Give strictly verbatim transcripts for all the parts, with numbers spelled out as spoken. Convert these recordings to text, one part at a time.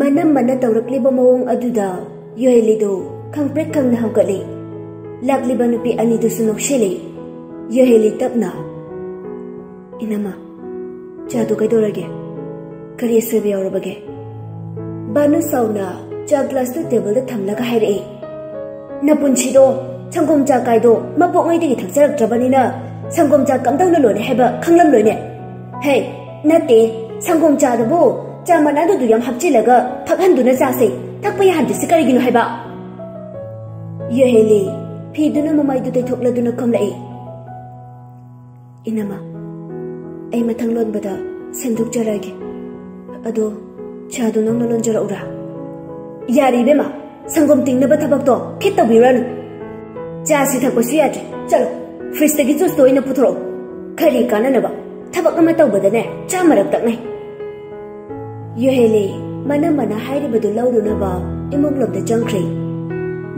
ꯑꯅꯝꯕꯅ ꯇꯧꯔꯛꯂꯤꯕ ꯃꯑꯣꯡ ꯑꯗꯨꯗ ꯌꯣꯍꯦꯂꯤꯗꯨ ꯈꯪꯄ꯭ꯔꯦꯛ ꯈꯪꯅ ꯍꯧꯒꯠꯂꯤ꯫ ꯂꯥꯛꯂꯤꯕ ꯅꯨꯄꯤ ꯑꯅꯤꯗꯨꯁꯨ ꯅꯣꯛꯁꯤꯜꯂꯤ꯫ ꯌꯣꯍꯦꯂꯤ ꯇꯞꯅ, "ꯏꯅꯝꯃ, ꯆꯥꯗꯨ ꯀꯩꯗꯧꯔꯒꯦ? ꯀꯔꯤ ꯑꯁꯣꯏꯕ ꯌꯥꯎꯔꯕꯒꯦ?" ꯕꯥꯅꯨ ꯁꯥꯎꯅ ꯆꯥ ꯒ꯭ꯂꯥꯁꯇꯨ ꯇꯦꯕꯜꯗ ꯊꯝꯂꯒ ꯍꯥꯏꯔꯛꯏ, "ꯅꯄꯨꯟꯁꯤꯗꯣ ꯁꯪꯒꯣꯝ ꯆꯥ ꯀꯥꯏꯗꯣ ꯃꯄꯣꯛꯉꯩꯗꯒꯤ ꯊꯛꯆꯔꯛꯇ꯭ꯔꯕꯅꯤꯅ ꯁꯪꯒꯣꯝ ꯆꯥ ꯀꯝꯗꯧꯅ ꯂꯣꯜꯂꯦ ꯍꯥꯏꯕ ꯈꯪꯂꯝꯂꯣꯏꯅꯦ꯫ ꯍꯦ, ꯅꯠꯇꯦ, ꯁꯪꯒꯣꯝ ꯆꯥꯗꯕꯨ ꯆꯥ ꯃꯅꯥꯗꯨꯗꯨ ꯌꯥꯝ ꯍꯥꯞꯆꯤꯜꯂꯒ ꯊꯛꯍꯟꯗꯨꯅ ꯆꯥꯁꯦ꯫ ꯊꯛꯄ ꯌꯥꯍꯟꯗ꯭ꯔꯤꯁꯤ ꯀꯔꯤꯒꯤꯅꯣ ꯍꯥꯏꯕ?" ꯌꯣꯍꯦꯂꯤ ꯐꯤꯗꯨꯅ ꯃꯃꯥꯏꯗꯨ ꯇꯩꯊꯣꯛꯂꯗꯨꯅ ꯈꯨꯝꯂꯛꯏ, "ꯏꯅꯝꯃ, ꯑꯩ ꯃꯊꯪ ꯂꯣꯟꯕꯗ ꯁꯦꯝꯗꯣꯛꯆꯔꯒꯦ꯫ ꯑꯗꯣ ꯆꯥꯗꯣ ꯅꯪꯅ ꯂꯣꯟꯖꯔꯛꯎꯔꯥ?" "ꯌꯥꯔꯦ ꯏꯕꯦꯝꯃ, ꯁꯪꯒꯣꯝ ꯇꯤꯡꯅꯕ ꯊꯕꯛꯇꯣ ꯈꯤꯠ ꯇꯧꯕꯤꯔꯨꯔꯅꯨ꯫ ꯆꯥꯁꯤ ꯊꯛꯄꯁꯨ ꯌꯥꯗ꯭ꯔꯦ꯫ ꯆꯠꯂꯣ, ꯐ꯭ꯔꯤꯖꯇꯒꯤ ꯖꯨꯁꯇꯣ ꯑꯣꯏꯅ ꯄꯨꯊꯣꯔꯛꯎ꯫ ꯀꯔꯤ ꯀꯥꯟꯅꯅꯕ? ꯊꯕꯛ ꯑꯃ ꯇꯧꯕꯗꯅꯦ ꯆꯥ ꯃꯔꯛ ꯇꯛꯅꯩ꯫" ꯌꯣꯍꯦꯂꯤ ꯃꯅꯝꯃꯅ ꯍꯥꯏꯔꯤꯕꯗꯨ ꯂꯧꯔꯨꯅꯕ ꯏꯃꯨꯡꯂꯣꯝꯗ ꯆꯪꯈ꯭ꯔꯦ꯫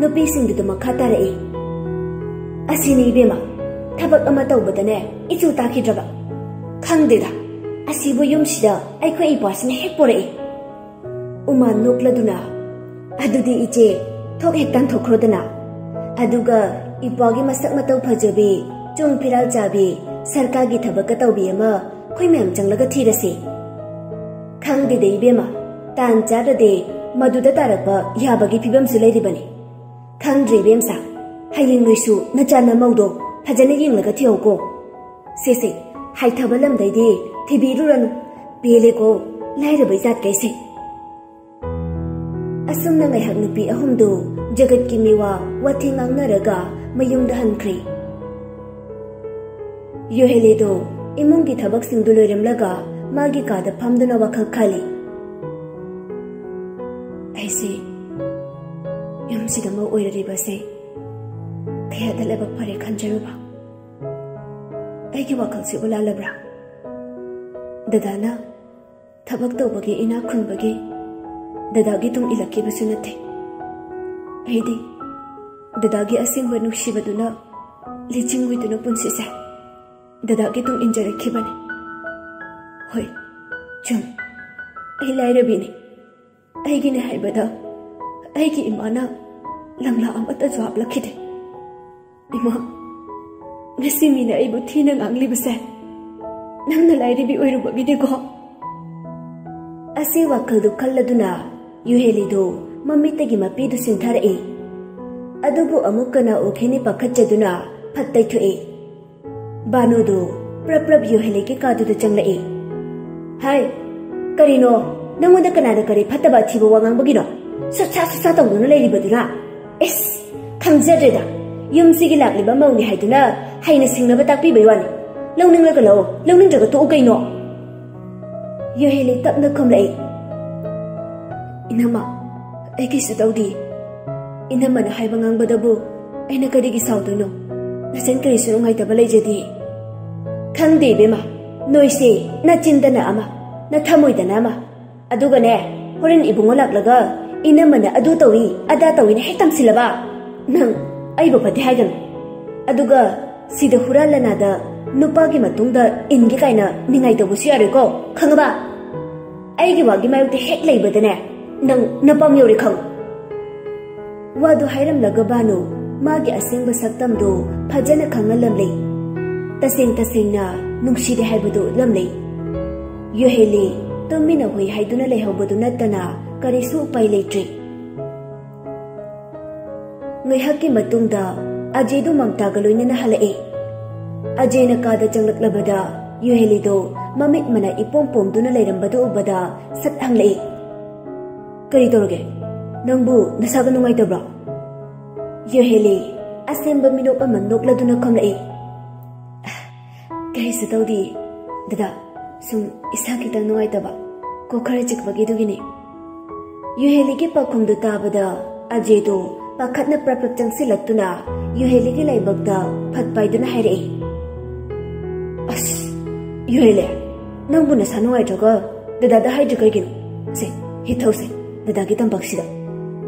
ꯅꯨꯄꯤꯁꯤꯡꯗꯨꯗ ꯃꯈꯥ ꯇꯥꯔꯛꯏ, "ꯑꯁꯤꯅꯤ ꯏꯕꯦꯝꯃ, ꯊꯕꯛ ꯑꯃ ꯇꯧꯕꯗꯅꯦ ꯏꯆꯨ ꯇꯥꯈꯤꯗ꯭ꯔꯕ꯫ ꯈꯪꯗꯦꯗ, ꯑꯁꯤꯕꯨ ꯌꯨꯝꯁꯤꯗ ꯑꯩꯈꯣꯏ ꯏꯄꯥꯁꯤꯅ ꯍꯦꯛ ꯄꯣꯔꯛꯏ꯫" ꯎꯃꯥꯟ ꯅꯣꯛꯂꯗꯨꯅ, "ꯑꯗꯨꯗꯤ ꯏꯆꯦ, ꯊꯣꯛ ꯍꯦꯛ ꯇꯥꯟꯊꯣꯛꯈ꯭ꯔꯣꯗꯅ꯫ ꯑꯗꯨꯒ ꯏꯄꯥꯒꯤ ꯃꯁꯛ ꯃꯇꯧ ꯐꯖꯕꯤ, ꯆꯨꯡ ꯐꯤꯔꯥꯜ ꯆꯥꯕꯤ, ꯁꯔꯀꯥꯔꯒꯤ ꯊꯕꯛꯀ ꯇꯧꯕꯤ ꯑꯃ ꯑꯩꯈꯣꯏ ꯃꯌꯥꯝ ꯆꯪꯂꯒ ꯊꯤꯔꯁꯤ꯫" "ꯈꯪꯗꯦꯗ ꯏꯕꯦꯝꯃ, ꯇꯥꯟ ꯆꯥꯗ꯭ꯔꯗꯤ ꯃꯗꯨꯗ ꯇꯥꯔꯛꯄ ꯌꯥꯕꯒꯤ ꯐꯤꯕꯝꯁꯨ ꯂꯩꯔꯤꯕꯅꯤ꯫ ꯈꯪꯗ꯭ꯔꯦ ꯏꯕꯦꯝꯁꯥ, ꯍꯌꯦꯡ ꯅꯣꯏꯁꯨ ꯅꯆꯥ ꯅꯃꯧꯗꯣ ꯐꯖꯅ ꯌꯦꯡꯂꯒ ꯊꯤꯍꯧꯀꯣ꯫ ꯁꯦ ꯁꯦ, ꯍꯥꯏꯊꯕ ꯂꯝꯗꯩꯗꯤ ꯊꯤꯕꯤꯔꯨꯔꯅꯨ꯫ ꯄꯦꯜꯂꯦꯀꯣ, ꯂꯥꯏꯔꯕ ꯏꯖꯥꯠꯀꯩꯁꯦ꯫" ꯑꯁꯨꯝꯅ ꯉꯥꯏꯍꯥꯛ ꯅꯨꯄꯤ ꯑꯍꯨꯝꯗꯨ ꯖꯒꯠꯀꯤ ꯃꯤꯋꯥ ꯋꯥꯊꯤ ꯉꯥꯡꯅꯔꯒ ꯃꯌꯨꯝꯗ ꯍꯟꯈ꯭ꯔꯦ꯫ ꯌꯣꯍꯦꯂꯤꯗꯣ ꯏꯃꯨꯡꯒꯤ ꯊꯕꯛꯁꯤꯡꯗꯨ ꯂꯣꯏꯔꯝꯂꯒ ꯃꯥꯒꯤ ꯀꯥꯗ ꯐꯝꯗꯨꯅ ꯋꯥꯈꯜ ꯈꯜꯂꯤ꯫ "ꯑꯩꯁꯦ ꯌꯨꯝꯁꯤꯗ ꯃꯧ ꯑꯣꯏꯔꯔꯤꯕꯁꯦ ꯀꯌꯥꯗ ꯂꯥꯏꯕꯛ ꯐꯔꯦ ꯈꯟꯖꯔꯨꯕ꯫ ꯑꯩꯒꯤ ꯋꯥꯈꯜꯁꯤꯕꯨ ꯂꯥꯜꯂꯕ꯭ꯔꯥ? ꯗꯗꯥꯅ ꯊꯕꯛ ꯇꯧꯕꯒꯤ, ꯏꯅꯥꯛ ꯈꯨꯟꯕꯒꯤ ꯗꯗꯥꯒꯤ ꯇꯨꯡ ꯏꯜꯂꯛꯈꯤꯕꯁꯨ ꯅꯠꯇꯦ꯫ ꯑꯩꯗꯤ ꯗꯗꯥꯒꯤ ꯑꯁꯦꯡꯕ ꯅꯨꯡꯁꯤꯕꯗꯨꯅ ꯂꯤꯆꯤꯡ ꯑꯣꯏꯗꯨꯅ ꯄꯨꯟꯁꯤꯁꯦ ꯗꯗꯥꯒꯤ ꯇꯨꯡ ꯏꯟꯖꯔꯛꯈꯤꯕꯅꯤ꯫ ꯍꯣꯏ, ꯆꯨꯝ, ꯑꯩ ꯂꯥꯏꯔꯕꯤꯅꯤ꯫ ꯑꯩꯒꯤꯅꯦ ꯍꯥꯏꯕꯗ ꯑꯩꯒꯤ ꯏꯃꯥꯅ ꯂꯪꯂꯥ ꯑꯃꯠꯇꯁꯨ ꯍꯥꯞꯂꯛꯈꯤꯗꯦ꯫ ꯏꯃꯥ, ꯉꯁꯤ ꯃꯤꯅ ꯑꯩꯕꯨ ꯊꯤꯅ ꯉꯥꯡꯂꯤꯕꯁꯦ ꯅꯪꯅ ꯂꯥꯏꯔꯤꯕꯤ ꯑꯣꯏꯔꯨꯕꯒꯤꯅꯤꯀꯣ꯫ ꯑꯁꯤ ꯋꯥꯈꯜꯗꯨ ꯈꯜꯂꯗꯨꯅ ꯌꯨꯍꯦꯂꯤꯗꯨ ꯃꯃꯤꯠꯇꯒꯤ ꯃꯄꯤꯗꯨ ꯁꯤꯟꯊꯔꯛꯏ꯫ ꯑꯗꯨꯕꯨ ꯑꯃꯨꯛꯀꯅ ꯎꯈꯤꯅꯤ ꯄꯥꯈꯠꯆꯗꯨꯅ ꯐꯠ ꯇꯩꯊꯣꯛꯏ꯫ ꯕꯥꯅꯨꯗꯨ ꯄ꯭ꯔꯞ ꯄ꯭ꯔꯞ ꯌꯨꯍꯦꯂꯤꯒꯤ ꯀꯥꯗꯨꯗ ꯆꯪꯂꯛꯏ꯫ "ꯍꯥꯏ, ꯀꯔꯤꯅꯣ? ꯅꯪꯉꯣꯟꯗ ꯀꯅꯥꯅ ꯀꯔꯤ ꯐꯠꯇꯕ ꯑꯊꯤꯕ ꯋꯥ ꯉꯥꯡꯕꯒꯤꯅꯣ? ꯁꯨꯠꯁꯥ ꯁꯨꯠꯁꯥ ꯇꯧꯗꯨꯅ ꯂꯩꯔꯤꯕꯗꯨꯅ? ꯏꯁ, ꯈꯪꯖꯗ꯭ꯔꯦꯗ꯫ ꯌꯨꯝꯁꯤꯒꯤ ꯂꯥꯛꯂꯤꯕ ꯃꯧꯅꯤ ꯍꯥꯏꯗꯨꯅ ꯍꯩꯅ ꯁꯤꯡꯅꯕ ꯇꯥꯛꯄꯤꯕꯩ ꯋꯥꯅꯤ꯫ ꯂꯧꯅꯤꯡꯂꯒ ꯂꯧ, ꯂꯧꯅꯤꯡꯗ꯭ꯔꯒ ꯇꯣꯛꯎ ꯀꯩꯅꯣ?" ꯌꯨꯍꯦꯂꯤ ꯇꯞꯅ ꯈꯨꯝꯂꯛꯏ꯫ "ꯏꯅꯝꯃ, ꯑꯩ ꯀꯩꯁꯨ ꯇꯧꯗꯦ꯫ ꯏꯅꯝꯃꯅ ꯍꯥꯏꯕ ꯉꯥꯡꯕꯗꯕꯨ ꯑꯩꯅ ꯀꯔꯤꯒꯤ ꯁꯥꯎꯗꯣꯏꯅꯣ? ꯅꯆꯟ ꯀꯔꯤꯁꯨ ꯅꯨꯡꯉꯥꯏꯇꯕ ꯂꯩꯖꯗꯦ꯫" "ꯈꯪꯗꯦ ꯏꯕꯦꯝꯃ, ꯅꯣꯏꯁꯦ ꯅꯆꯤꯟꯗꯅ ꯑꯃ, ꯅꯊꯃꯣꯏꯗꯅ ꯑꯃ꯫ ꯑꯗꯨꯒꯅꯦ, ꯍꯣꯔꯦꯟ ꯏꯕꯨꯡꯉꯣ ꯂꯥꯛꯂꯒ ꯏꯅꯝꯃꯅ ꯑꯗꯨ ꯇꯧꯏ, ꯑꯗꯥ ꯇꯧꯏꯅ ꯍꯦꯛ ꯇꯝꯁꯤꯜꯂꯕ, ꯅꯪ ꯑꯩꯕꯨ ꯐꯠꯇꯦ ꯍꯥꯏꯒꯅꯨ꯫ ꯑꯗꯨꯒ ꯁꯤꯗ ꯍꯨꯔꯥꯟ ꯂꯅꯥꯗ ꯅꯨꯄꯥꯒꯤ ꯃꯇꯨꯡꯗ ꯏꯟꯒꯦ ꯀꯥꯏꯅ ꯅꯤꯡꯉꯥꯏ ꯇꯧꯕꯁꯨ ꯌꯥꯔꯣꯏꯀꯣ, ꯈꯪꯉꯕ? ꯑꯩꯒꯤ ꯋꯥꯒꯤ ꯃꯥꯌꯣꯛꯇ ꯍꯦꯛ ꯂꯩꯕꯗꯅꯦ, ꯅꯪ ꯅꯄꯥꯝ ꯌꯧꯔꯦ ꯈꯪꯉꯨ꯫" ꯋꯥꯗꯨ ꯍꯥꯏꯔꯝꯂꯒ ꯕꯥꯅꯨ ꯃꯥꯒꯤ ꯑꯁꯦꯡꯕ ꯁꯛꯇꯝꯗꯨ ꯐꯖꯅ ꯈꯪꯍꯜꯂꯝꯂꯦ꯫ ꯇꯁꯦꯡ ꯇꯁꯦꯡꯅ ꯅꯨꯡꯁꯤꯔꯦ ꯍꯥꯏꯕꯗꯨ ꯎꯠꯂꯝꯂꯦ꯫ ꯌꯨꯍꯦꯂꯤ ꯇꯨꯃꯤꯟꯅ ꯍꯨꯏ ꯍꯥꯏꯗꯨꯅ ꯂꯩꯍꯧꯕꯗꯨ ꯅꯠꯇꯅ ꯀꯔꯤꯁꯨ ꯎꯄꯥꯏ ꯂꯩꯇ꯭ꯔꯦ꯫ ꯉꯥꯏꯍꯥꯛꯀꯤ ꯃꯇꯨꯡꯗ ꯑꯖꯦꯗꯨ ꯃꯝꯇꯥꯒ ꯂꯣꯏꯅꯅ ꯍꯜꯂꯛꯏ꯫ ꯑꯖꯦꯅ ꯀꯥꯗ ꯆꯪꯂꯛꯂꯕꯗ ꯌꯨꯍꯦꯂꯤꯗꯨ ꯃꯃꯤꯠ ꯃꯅꯥ ꯏꯄꯣꯝ ꯄꯣꯝꯗꯨꯅ ꯂꯩꯔꯝꯕꯗꯨ ꯎꯕꯗ ꯁꯠ ꯍꯪꯂꯛꯏ꯫ "ꯀꯔꯤ ꯇꯧꯔꯒꯦ? ꯅꯪꯕꯨ ꯅꯁꯥꯒ ꯅꯨꯡꯉꯥꯏꯇꯕ꯭ꯔꯣ?" ꯌꯨꯍꯦꯂꯤ ꯑꯁꯦꯡꯕ ꯃꯤꯅꯣꯛ ꯑꯃ ꯅꯣꯛꯂꯗꯨꯅ ꯈꯨꯝꯂꯛꯏ꯫ "ꯀꯔꯤꯁꯨ ꯇꯧꯗꯦ ꯗꯗꯥ, ꯁꯨꯝ ꯏꯁꯥ ꯈꯤꯇꯪ ꯅꯨꯡꯉꯥꯏꯇꯕ, ꯀꯣꯛ ꯈꯔ ꯆꯤꯛꯄꯒꯤꯗꯨꯒꯤꯅꯤ꯫" ꯌꯨꯍꯦꯂꯤꯒꯤ ꯄꯥꯎꯈꯨꯝꯗꯨ ꯇꯥꯕꯗ ꯑꯖꯦꯗꯨ ꯄꯥꯈꯠꯅ ꯄ꯭ꯔꯞ ꯄ꯭ꯔꯞ ꯆꯪꯁꯤꯜꯂꯛꯇꯨꯅ ꯌꯨꯍꯦꯂꯤꯒꯤ ꯂꯥꯏꯕꯛꯇ ꯐꯠ ꯄꯥꯏꯗꯨꯅ ꯍꯥꯏꯔꯛꯏ꯫ "ꯑꯁ, ꯌꯨꯍꯦꯂꯤ, ꯅꯪꯕꯨ ꯅꯁꯥ ꯅꯨꯡꯉꯥꯏꯇ꯭ꯔꯒ ꯗꯗꯥꯗ ꯍꯥꯏꯗ꯭ꯔꯤ ꯀꯩꯒꯤꯅꯣ? ꯁꯦ, ꯍꯤꯊꯧꯁꯦ, ꯗꯗꯥꯒꯤ ꯇꯝꯄꯥꯛꯁꯤꯗ꯫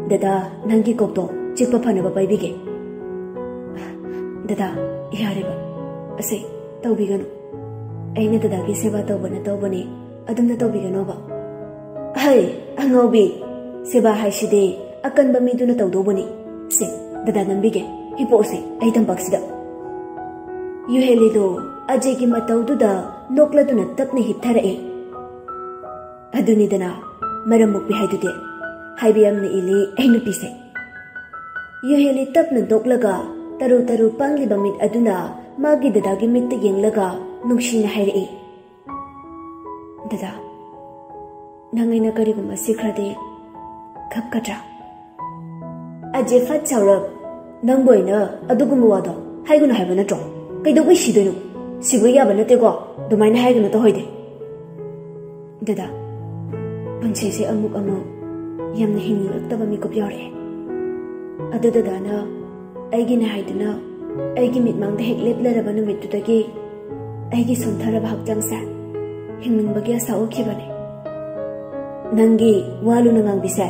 ꯗꯗꯥ, ꯅꯪꯒꯤ ꯀꯣꯛꯇꯣ ꯆꯤꯛꯄ ꯐꯅꯕ ꯄꯥꯏꯕꯤꯒꯦ꯫" "ꯗꯗꯥ, ꯌꯥꯔꯦꯕ꯫ ꯑꯁꯦ, ꯇꯧꯕꯤꯒꯅꯨ꯫ ꯑꯩꯅ ꯗꯗꯥꯒꯤ ꯁꯦꯕꯥ ꯇꯧꯕꯅ ꯇꯧꯕꯅꯤ, ꯑꯗꯨꯝꯅ ꯇꯧꯕꯤꯒꯅꯣꯕ꯫" "ꯍꯩ, ꯑꯉꯥꯎꯕꯤ, ꯁꯦꯕꯥ ꯍꯥꯏꯁꯤꯗꯤ ꯑꯀꯟꯕ ꯃꯤꯗꯨꯅ ꯇꯧꯗꯧꯕꯅꯤ꯫ ꯁꯦ, ꯗꯗꯥ ꯅꯝꯕꯤꯒꯦ, ꯍꯤꯞꯄꯣꯛꯎꯁꯦ ꯑꯩ ꯇꯝꯄꯥꯛꯁꯤꯗ꯫ ꯌꯨꯍꯦꯂꯤꯗꯣ ꯑꯖꯦꯒꯤ ꯃꯇꯧꯗꯨꯗ ꯅꯣꯛꯂꯗꯨꯅ ꯇꯞꯅ ꯍꯤꯞꯊꯔꯛꯑꯦ꯫ ꯑꯗꯨꯅꯤꯗꯅ ꯃꯔꯝ ꯃꯣꯛꯄꯤ ꯍꯥꯏꯗꯨꯗꯤ꯫ ꯍꯥꯏꯕ ꯌꯥꯝꯅ ꯏꯜꯂꯤ ꯑꯩ ꯅꯨꯄꯤꯁꯦ꯫ ꯌꯨꯍꯦꯂꯤ ꯇꯞꯅ ꯅꯣꯛꯂꯒ ꯇꯔꯨ ꯇꯔꯨ ꯄꯥꯡꯂꯤꯕ ꯃꯤꯠ ꯑꯗꯨꯅ ꯃꯥꯒꯤ ꯗꯗꯥꯒꯤ ꯃꯤꯠꯇ ꯌꯦꯡꯂꯒ ꯅꯨꯡꯁꯤꯅ ꯍꯥꯏꯔꯛꯏ, "ꯗꯗꯥ, ꯅꯪ ꯑꯩꯅ ꯀꯔꯤꯒꯨꯝꯕ ꯁꯤꯈ꯭ꯔꯗꯤ ꯀꯞꯀꯗ꯭ꯔꯥ?" ꯑꯖꯦ ꯐꯠ ꯁꯥꯎꯔꯞ, "ꯅꯪꯕꯨ ꯑꯩꯅ ꯑꯗꯨꯒꯨꯝꯕ ꯋꯥꯗꯣ ꯍꯥꯏꯒꯅꯨ ꯍꯥꯏꯕ ꯅꯠꯇ꯭ꯔꯣ? ꯀꯩꯗꯧꯕꯩ ꯁꯤꯗꯣꯏꯅꯣ? ꯁꯤꯕ ꯌꯥꯕ ꯅꯠꯇꯦꯀꯣ, ꯑꯗꯨꯃꯥꯏꯅ ꯍꯥꯏꯒꯅꯨ ꯇꯧꯍꯩꯗꯦ꯫" ꯗꯗꯥ, ꯄꯨꯟꯁꯤꯁꯦ ꯑꯃꯨꯛ ꯑꯃꯨꯛ ꯌꯥꯝꯅ ꯍꯤꯡꯅꯤꯡꯂꯛꯇꯕ ꯃꯤꯀꯨꯞ ꯌꯥꯎꯔꯛꯑꯦ꯫ ꯑꯗꯨ ꯗꯗꯥꯅ ꯑꯩꯒꯤꯅꯦ ꯍꯥꯏꯗꯨꯅ ꯑꯩꯒꯤ ꯃꯤꯠꯃꯥꯡꯗ ꯍꯦꯛ ꯂꯦꯞꯂꯔꯕ ꯅꯨꯃꯤꯠꯇꯨꯗꯒꯤ ꯑꯩꯒꯤ ꯁꯣꯟꯊꯔꯕ ꯍꯛꯆꯥꯡꯁꯦ ꯍꯤꯡꯅꯤꯡꯕꯒꯤ ꯑꯁꯥ ꯎꯈꯤꯕꯅꯦ꯫ ꯅꯪꯒꯤ ꯋꯥ ꯂꯨꯅ ꯉꯥꯡꯕꯤꯁꯦ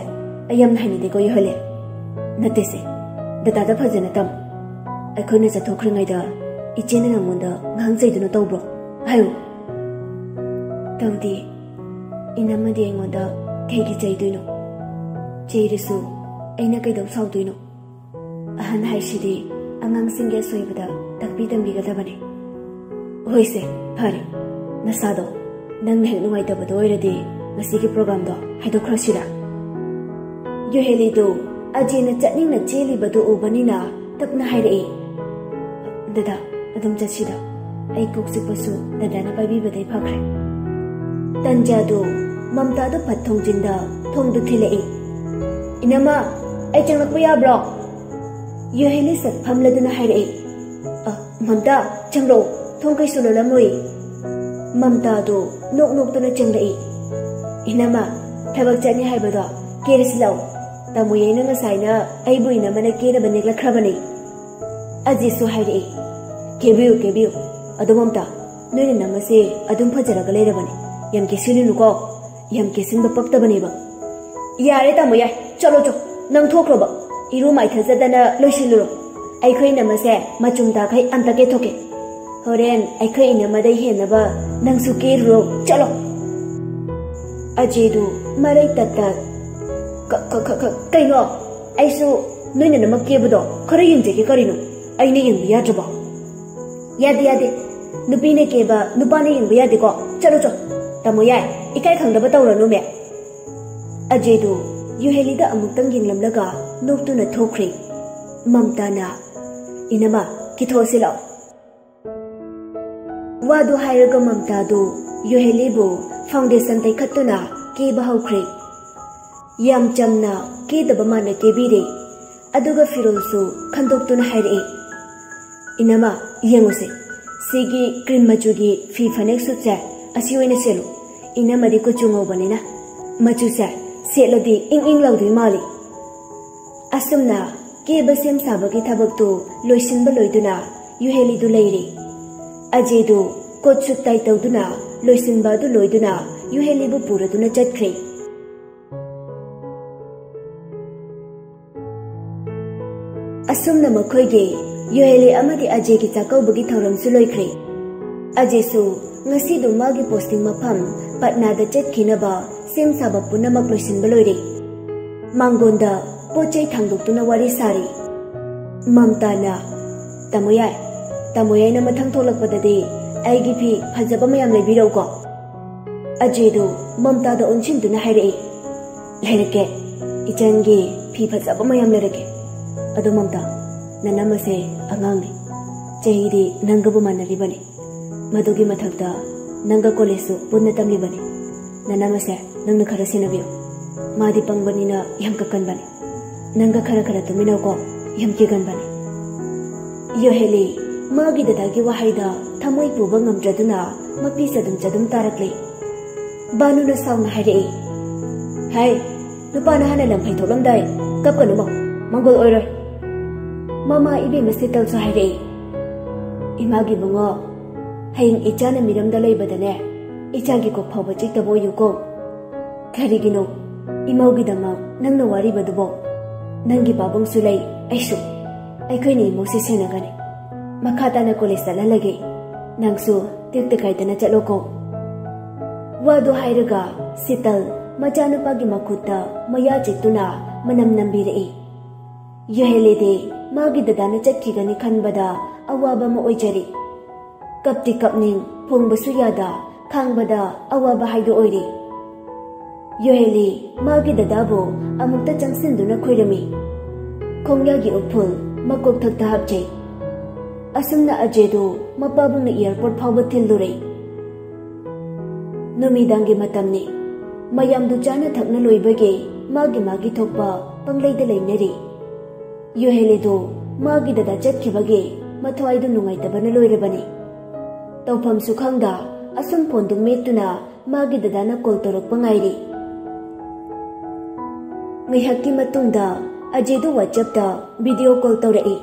ꯑꯩ ꯌꯥꯝꯅ ꯍꯩꯅꯗꯦꯀꯣ, ꯌꯨꯍꯦꯂꯤ꯫ ꯅꯠꯇꯦꯁꯦ, ꯗꯗꯥꯗ ꯐꯖꯅ ꯇꯝ꯫ ꯑꯩꯈꯣꯏꯅ ꯆꯠꯊꯣꯛꯈ꯭ꯔꯤꯉꯩꯗ ꯏꯆꯦꯅ ꯅꯪꯉꯣꯟꯗ ꯉꯥꯡ ꯆꯩꯗꯨꯅ ꯇꯧꯕ꯭ꯔꯣ? ꯍꯥꯏꯌꯨ꯫ ꯇꯧꯗꯦ꯫ ꯏꯅꯝꯃꯗꯤ ꯑꯩꯉꯣꯟꯗ ꯀꯩꯒꯤ ꯆꯩꯗꯣꯏꯅꯣ? ꯆꯩꯔꯁꯨ ꯑꯩꯅ ꯀꯩꯗꯧ ꯁꯥꯎꯗꯣꯏꯅꯣ? ꯑꯍꯟ ꯍꯥꯏꯁꯤꯗꯤ ꯑꯉꯥꯡꯁꯤꯡꯒꯤ ꯑꯁꯣꯏꯕꯗ ꯇꯥꯛꯄꯤ ꯇꯝꯕꯤꯒꯗꯕꯅꯤ꯫ ꯍꯣꯏꯁꯦ, ꯐꯔꯦ꯫ ꯅꯁꯥꯗꯣ ꯅꯪꯅ ꯍꯦꯛ ꯅꯨꯡꯉꯥꯏꯇꯕꯗꯣ ꯑꯣꯏꯔꯗꯤ ꯉꯁꯤꯒꯤ ꯄ꯭ꯔꯣꯒ꯭ꯔꯥꯝꯗꯣ ꯍꯥꯏꯗꯣꯛꯈ꯭ꯔꯁꯤꯔꯥ? ꯌꯨꯍꯦꯂꯤꯗꯨ ꯑꯖꯦꯅ ꯆꯠꯅꯤꯡꯅ ꯆꯦꯜꯂꯤꯕꯗꯨ ꯎꯕꯅꯤꯅ ꯇꯞꯅ ꯍꯥꯏꯔꯛꯏ, "ꯗꯗꯥ, ꯑꯗꯨꯝ ꯆꯠꯁꯤꯗ꯫ ꯑꯩ ꯀꯣꯛ ꯆꯤꯛꯄꯁꯨ ꯗꯗꯥꯅ ꯄꯥꯏꯕꯤꯕꯗꯩ ꯐꯈ꯭ꯔꯦ꯫" ꯇꯟꯖꯥꯗꯨ ꯃꯝꯇꯥꯗꯨ ꯐꯠ ꯊꯣꯡꯖꯤꯟꯗ ꯊꯣꯡꯗꯨ ꯊꯤꯜꯂꯛꯏ꯫ "ꯏꯅꯝꯃ, ꯑꯩ ꯆꯪꯂꯛꯄ ꯌꯥꯕ꯭ꯔꯣ?" ꯌꯨꯍꯦꯂꯤ ꯁꯠ ꯐꯝꯂꯗꯨꯅ ꯍꯥꯏꯔꯛꯏ, "ꯑ, ꯃꯝꯇꯥ, ꯆꯪꯂꯛꯑꯣ, ꯊꯣꯡ ꯀꯩꯁꯨ ꯂꯣꯜꯂꯝꯃꯣꯏ꯫" ꯃꯝꯇꯥꯗꯨ ꯅꯣꯛ ꯅꯣꯛꯇꯨꯅ ꯆꯪꯂꯛꯏ꯫ "ꯏꯅꯝꯃ, ꯊꯕꯛ ꯆꯠꯅꯤ ꯍꯥꯏꯕꯗꯣ ꯀꯦꯔꯁꯤ ꯂꯥꯛꯑꯣ꯫ ꯇꯥꯃꯣ ꯌꯥꯏꯅ ꯉꯁꯥꯏꯅ ꯑꯩꯕꯨ ꯏꯅꯝꯃꯅ ꯀꯦꯅꯕ ꯅꯦꯛꯂꯛꯈ꯭ꯔꯕꯅꯤ꯫" ꯑꯖꯤꯁꯨ ꯍꯥꯏꯔꯛꯏ, "ꯀꯦꯕꯤꯌꯨ, ꯀꯦꯕꯤꯌꯨ꯫ ꯑꯗꯣ ꯃꯝꯇꯥ, ꯅꯣꯏ ꯅꯅꯝꯃꯁꯦ ꯑꯗꯨꯝ ꯐꯖꯔꯒ ꯂꯩꯔꯕꯅꯤ꯫ ꯌꯥꯝ ꯀꯦꯁꯤꯜꯂꯨꯅꯨꯀꯣ꯫ ꯌꯥꯝ ꯀꯦꯁꯤꯟꯕ ꯄꯛꯇꯕꯅꯦꯕ꯫" "ꯌꯥꯔꯦ ꯇꯥꯃꯣ ꯌꯥꯏ, ꯆꯠꯂꯣ ꯆꯣ꯫ ꯅꯪ ꯊꯣꯛꯈ꯭ꯔꯣꯕ꯫ ꯏꯔꯨ ꯃꯥꯏꯊꯖꯗꯅ ꯂꯣꯏꯁꯤꯜꯂꯨꯔꯣ꯫ ꯑꯩꯈꯣꯏ ꯏꯅꯝꯃꯁꯦ ꯃꯆꯨꯝ ꯇꯥꯈꯩ ꯑꯝꯇ ꯀꯦꯊꯣꯛꯀꯦ꯫ ꯍꯣꯔꯦꯟ ꯑꯩꯈꯣꯏ ꯏꯅꯝꯃꯗꯩ ꯍꯦꯟꯅꯕ ꯅꯪꯁꯨ ꯀꯦꯔꯨꯔꯣ, ꯆꯠꯂꯣ꯫" ꯑꯖꯦꯗꯨ ꯃꯔꯩ ꯇꯠ ꯇꯠ, ꯀ- ꯀ- ꯀ- ꯀ- ꯀꯩꯅꯣ? ꯑꯩꯁꯨ ꯅꯣꯏꯅ ꯅꯃꯛ ꯀꯦꯕꯗꯣ ꯈꯔ ꯌꯦꯡꯖꯒꯦ꯫ ꯀꯔꯤꯅꯣ? ꯑꯩꯅ ꯌꯦꯡꯕ ꯌꯥꯗ꯭ꯔꯕꯣ? ꯌꯥꯗꯦ, ꯌꯥꯗꯦ꯫ ꯅꯨꯄꯤꯅ ꯀꯦꯕ ꯅꯨꯄꯥꯅ ꯌꯦꯡꯕ ꯌꯥꯗꯦꯀꯣ꯫ ꯆꯠꯂꯣ, ꯆꯣ꯫ ꯇꯥꯃꯣ ꯌꯥꯏ, ꯏꯀꯥꯏ ꯈꯪꯗꯕ ꯇꯧꯔꯅꯨꯃꯦ꯫ ꯑꯖꯦꯗꯨ ꯌꯨꯍꯦꯂꯤꯗ ꯑꯃꯨꯛꯇꯪ ꯌꯦꯡꯂꯝꯂꯒ ꯅꯣꯛꯇꯨꯅ ꯊꯣꯛꯈ꯭ꯔꯦ꯫ ꯃꯝꯇꯥꯅ, "ꯏꯅꯃ, ꯀꯤꯊꯣꯛꯑꯁꯤ ꯂꯥꯛꯑꯣ"꯫ ꯋꯥꯗꯨ ꯍꯥꯏꯔꯒ ꯃꯝꯇꯥꯗꯨ ꯌꯨꯍꯦꯂꯤꯕꯨ ꯐꯥꯎꯟꯗꯦꯁꯟ ꯇꯩꯈꯠꯇꯨꯅ ꯀꯦꯕ ꯍꯧꯈ꯭ꯔꯦ꯫ ꯌꯥꯝ ꯆꯝꯅ ꯀꯦꯗꯕ ꯃꯥꯅ ꯀꯦꯕꯤꯔꯦ꯫ ꯑꯗꯨꯒ ꯐꯤꯔꯣꯜꯁꯨ ꯈꯟꯗꯣꯛꯇꯨꯅ ꯍꯥꯏꯔꯛꯑꯦ, "ꯏꯅꯃ, ꯌꯦꯡꯉꯨꯁꯦ, ꯁꯤꯒꯤ ꯀ꯭ꯔꯤꯝ ꯃꯆꯨꯒꯤ ꯐꯤ ꯐꯅꯦꯛ ꯁꯨꯠꯁꯦ ꯑꯁꯤ ꯑꯣꯏꯅ ꯁꯦꯠꯂꯨ꯫ ꯏꯅꯃꯗꯤ ꯀꯨꯆꯨ ꯉꯧꯕꯅꯤꯅ ꯃꯆꯨꯁꯦ ꯁꯦꯠꯂꯗꯤ ꯏꯪ ꯏꯪ ꯂꯥꯎꯗꯣꯏ ꯃꯥꯜꯂꯤ"꯫ ꯑꯁꯨꯝꯅ ꯀꯦꯕ ꯁꯦꯝ ꯁꯥꯕꯒꯤ ꯊꯕꯛꯇꯨ ꯂꯣꯏꯁꯤꯟꯕ ꯂꯣꯏꯗꯨꯅ ꯌꯨꯍꯦꯂꯤꯗꯨ ꯂꯩꯔꯦ꯫ ꯑꯖꯦꯗꯨ ꯀꯣꯠ ꯁꯨꯠ ꯇꯥꯏ ꯇꯧꯗꯨꯅ ꯂꯣꯏꯁꯤꯟꯕ ꯑꯗꯨ ꯂꯣꯏꯗꯨꯅ ꯌꯨꯍꯦꯂꯤꯕꯨ ꯄꯨꯔꯗꯨꯅ ꯆꯠꯈ꯭ꯔꯦ꯫ ꯑꯁꯨꯝꯅ ꯃꯈꯣꯏꯒꯤ ꯌꯨꯍꯦꯂꯤ ꯑꯃꯗꯤ ꯑꯖꯦꯒꯤ ꯆꯥꯛꯀꯧꯕꯒꯤ ꯊꯧꯔꯝꯁꯨ ꯂꯣꯏꯈ꯭ꯔꯦ꯫ ꯑꯖꯦꯁꯨ ꯉꯁꯤꯗꯨ ꯃꯥꯒꯤ ꯄꯣꯁꯇꯤꯡ ꯃꯐꯝ ꯄꯠꯅꯥꯗ ꯆꯠꯈꯤꯅꯕ ꯁꯦꯝ ꯁꯥꯕ ꯄꯨꯝꯅꯃꯛ ꯂꯣꯏꯁꯤꯟꯕ ꯂꯣꯏꯔꯦ꯫ ꯃꯥꯡꯒꯣꯟꯗ ꯄꯣꯠ ꯆꯩ ꯊꯥꯡꯗꯣꯛꯇꯨꯅ ꯋꯥꯔꯤ ꯁꯥꯔꯤ꯫ ꯃꯝꯇꯥꯅ, "ꯇꯥꯃꯣ ꯌꯥꯏ, ꯇꯥꯃꯣ ꯌꯥꯏꯅ ꯃꯊꯪ ꯊꯣꯛꯂꯛꯄꯗꯗꯤ ꯑꯩꯒꯤ ꯐꯤ ꯐꯖꯕ ꯃꯌꯥꯝ ꯂꯩꯕꯤꯔꯛꯎꯀꯣ"꯫ ꯑꯖꯦꯗꯨ ꯃꯝꯇꯥꯗ ꯑꯣꯟꯁꯤꯟꯗꯨꯅ ꯍꯥꯏꯔꯛꯏ, "ꯂꯩꯔꯛꯀꯦ, ꯏꯆꯟꯒꯤ ꯐꯤ ꯐꯖꯕ ꯃꯌꯥꯝ ꯂꯩꯔꯛꯀꯦ꯫ ꯑꯗꯣ ꯃꯝꯇꯥ, ꯅꯅꯝꯃꯁꯦ ꯑꯉꯥꯡꯅꯤ, ꯆꯍꯤꯗꯤ ꯅꯪꯒꯕꯨ ꯃꯥꯟꯅꯔꯤꯕꯅꯤ꯫ ꯃꯗꯨꯒꯤ ꯃꯊꯛꯇ ꯅꯪꯒ ꯀꯣꯂꯦꯖꯁꯨ ꯄꯨꯟꯅ ꯇꯝꯂꯤꯕꯅꯤ꯫ ꯅꯅꯝꯃꯁꯦ ꯅꯪꯅ ꯈꯔ ꯁꯦꯟꯅꯕꯤꯌꯨ꯫ ꯃꯥꯗꯤ ꯄꯪꯕꯅꯤꯅ ꯌꯥꯝ ꯀꯛꯀꯟꯕꯅꯤ꯫ ꯅꯪꯒ ꯈꯔ ꯈꯔ ꯇꯨꯃꯤꯟꯅꯧꯀꯣ, ꯌꯥꯝ ꯀꯤꯒꯟꯕꯅꯤ"꯫ ꯌꯣꯍꯦꯂꯤ ꯃꯥꯒꯤ ꯗꯗꯥꯒꯤ ꯋꯥꯍꯩꯗ ꯊꯃꯣꯏ ꯄꯨꯕ ꯉꯝꯗ꯭ꯔꯗꯨꯅ ꯃꯄꯤ ꯆꯗꯨꯝ ꯆꯗꯨꯝ ꯇꯥꯔꯛꯂꯦ꯫ ꯕꯥꯅꯨꯅ ꯁꯥꯎꯅ ꯍꯥꯏꯔꯛꯏ, "ꯍꯥꯏ, ꯅꯨꯄꯥꯅ ꯍꯥꯟꯅ ꯂꯝ ꯐꯩ ꯊꯣꯛꯂꯝꯗꯥꯏ ꯀꯞꯀꯅꯨꯃꯣ, ꯃꯪꯒꯣꯜ ꯑꯣꯏꯔꯣꯏ"꯫ ꯃꯃꯥ ꯏꯕꯦꯝꯃ ꯁꯤꯇꯜꯁꯨ ꯍꯥꯏꯔꯛꯏ, "ꯏꯃꯥꯒꯤ ꯕꯨꯡꯉꯣ, ꯍꯌꯦꯡ ꯏꯆꯥꯅ ꯃꯤꯔꯝꯗ ꯂꯩꯕꯗꯅꯦ, ꯏꯆꯥꯒꯤ ꯀꯣꯛ ꯐꯥꯎꯕ ꯆꯤꯛꯇꯕ ꯑꯣꯏꯌꯨꯀꯣ"꯫ "ꯀꯔꯤꯒꯤꯅꯣ ꯏꯃꯧꯒꯤꯗꯃꯛ ꯅꯪꯅ ꯋꯥꯔꯤꯕꯗꯨꯕꯣ? ꯅꯪꯒꯤ ꯄꯥꯕꯨꯡꯁꯨ ꯂꯩ, ꯑꯩꯁꯨ꯫ ꯑꯩꯈꯣꯏꯅ ꯏꯃꯧꯁꯦ ꯁꯦꯟꯅꯒꯅꯤ꯫ ꯃꯈꯥ ꯇꯥꯅ ꯀꯣꯂꯦꯖ ꯆꯠꯍꯜꯂꯒꯦ꯫ ꯅꯪꯁꯨ ꯇꯦꯛꯇ ꯀꯥꯏꯗꯅ ꯆꯠꯂꯣꯀꯣ"꯫ ꯋꯥꯗꯨ ꯍꯥꯏꯔꯒ ꯁꯤꯇꯜ ꯃꯆꯥꯅꯨꯄꯥꯒꯤ ꯃꯈꯨꯠꯇ ꯃꯌꯥ ꯆꯤꯛꯇꯨꯅ ꯃꯅꯝ ꯅꯝꯕꯤꯔꯛꯏ꯫ ꯌꯨꯍꯦꯂꯤꯗꯤ ꯃꯥꯒꯤ ꯗꯗꯥꯅ ꯆꯠꯈꯤꯒꯅꯤ ꯈꯟꯕꯗ ꯑꯋꯥꯕ ꯑꯃ ꯑꯣꯏꯖꯔꯤ꯫ ꯀꯞꯇꯤ ꯀꯞꯅꯤꯡ, ꯐꯣꯡꯕꯁꯨ ꯌꯥꯗ, ꯈꯥꯡꯕꯗ ꯑꯋꯥꯕ ꯍꯥꯏꯗꯣ ꯑꯣꯏꯔꯤ꯫ ꯌꯨꯍꯦꯂꯤ ꯃꯥꯒꯤ ꯗꯗꯥꯕꯨ ꯑꯃꯨꯛꯇ ꯆꯪꯁꯤꯟꯗꯨꯅ ꯈꯣꯏꯔꯝꯃꯤ꯫ ꯈꯣꯡꯌꯥꯒꯤ ꯎꯐꯨꯜ ꯃꯀꯣꯛꯊꯛꯇ ꯍꯥꯞꯆꯩ꯫ ꯑꯁꯨꯝꯅ ꯑꯖꯦꯗꯨ ꯃꯄꯥꯕꯨꯡꯅ ꯑꯦꯌꯔꯄꯣꯔꯠ ꯐꯥꯎꯕ ꯊꯤꯜꯂꯨꯔꯦ꯫ ꯅꯨꯃꯤꯗꯥꯡꯒꯤ ꯃꯇꯝꯅꯤ꯫ ꯃꯌꯥꯝꯗꯨ ꯆꯥꯅ ꯊꯛꯅ ꯂꯣꯏꯕꯒꯤ ꯃꯥꯒꯤ ꯃꯥꯒꯤ ꯊꯣꯛꯄ ꯄꯪꯂꯩꯗ ꯂꯩꯅꯔꯤ꯫ ꯌꯨꯍꯦꯂꯤꯗꯨ ꯃꯥꯒꯤ ꯗꯗꯥ ꯆꯠꯈꯤꯕꯒꯤ ꯃꯊ꯭ꯋꯥꯏꯗꯨ ꯅꯨꯡꯉꯥꯏꯇꯕꯅ ꯂꯣꯏꯔꯕꯅꯤ꯫ ꯇꯧꯐꯝꯁꯨ ꯈꯪꯗ ꯑꯁꯨꯝ ꯐꯣꯟꯗꯨ ꯃꯦꯠꯇꯨꯅ ꯃꯥꯒꯤ ꯗꯗꯥꯅ ꯀꯣꯜ ꯇꯧꯔꯛꯄ ꯉꯥꯏꯔꯤ꯫ ꯉꯥꯏꯍꯥꯛꯀꯤ ꯃꯇꯨꯡꯗ ꯑꯖꯦꯗꯨ ꯋꯥꯆꯞꯇ ꯚꯤꯗꯤꯑꯣ ꯀꯣꯜ ꯇꯧꯔꯛꯏ꯫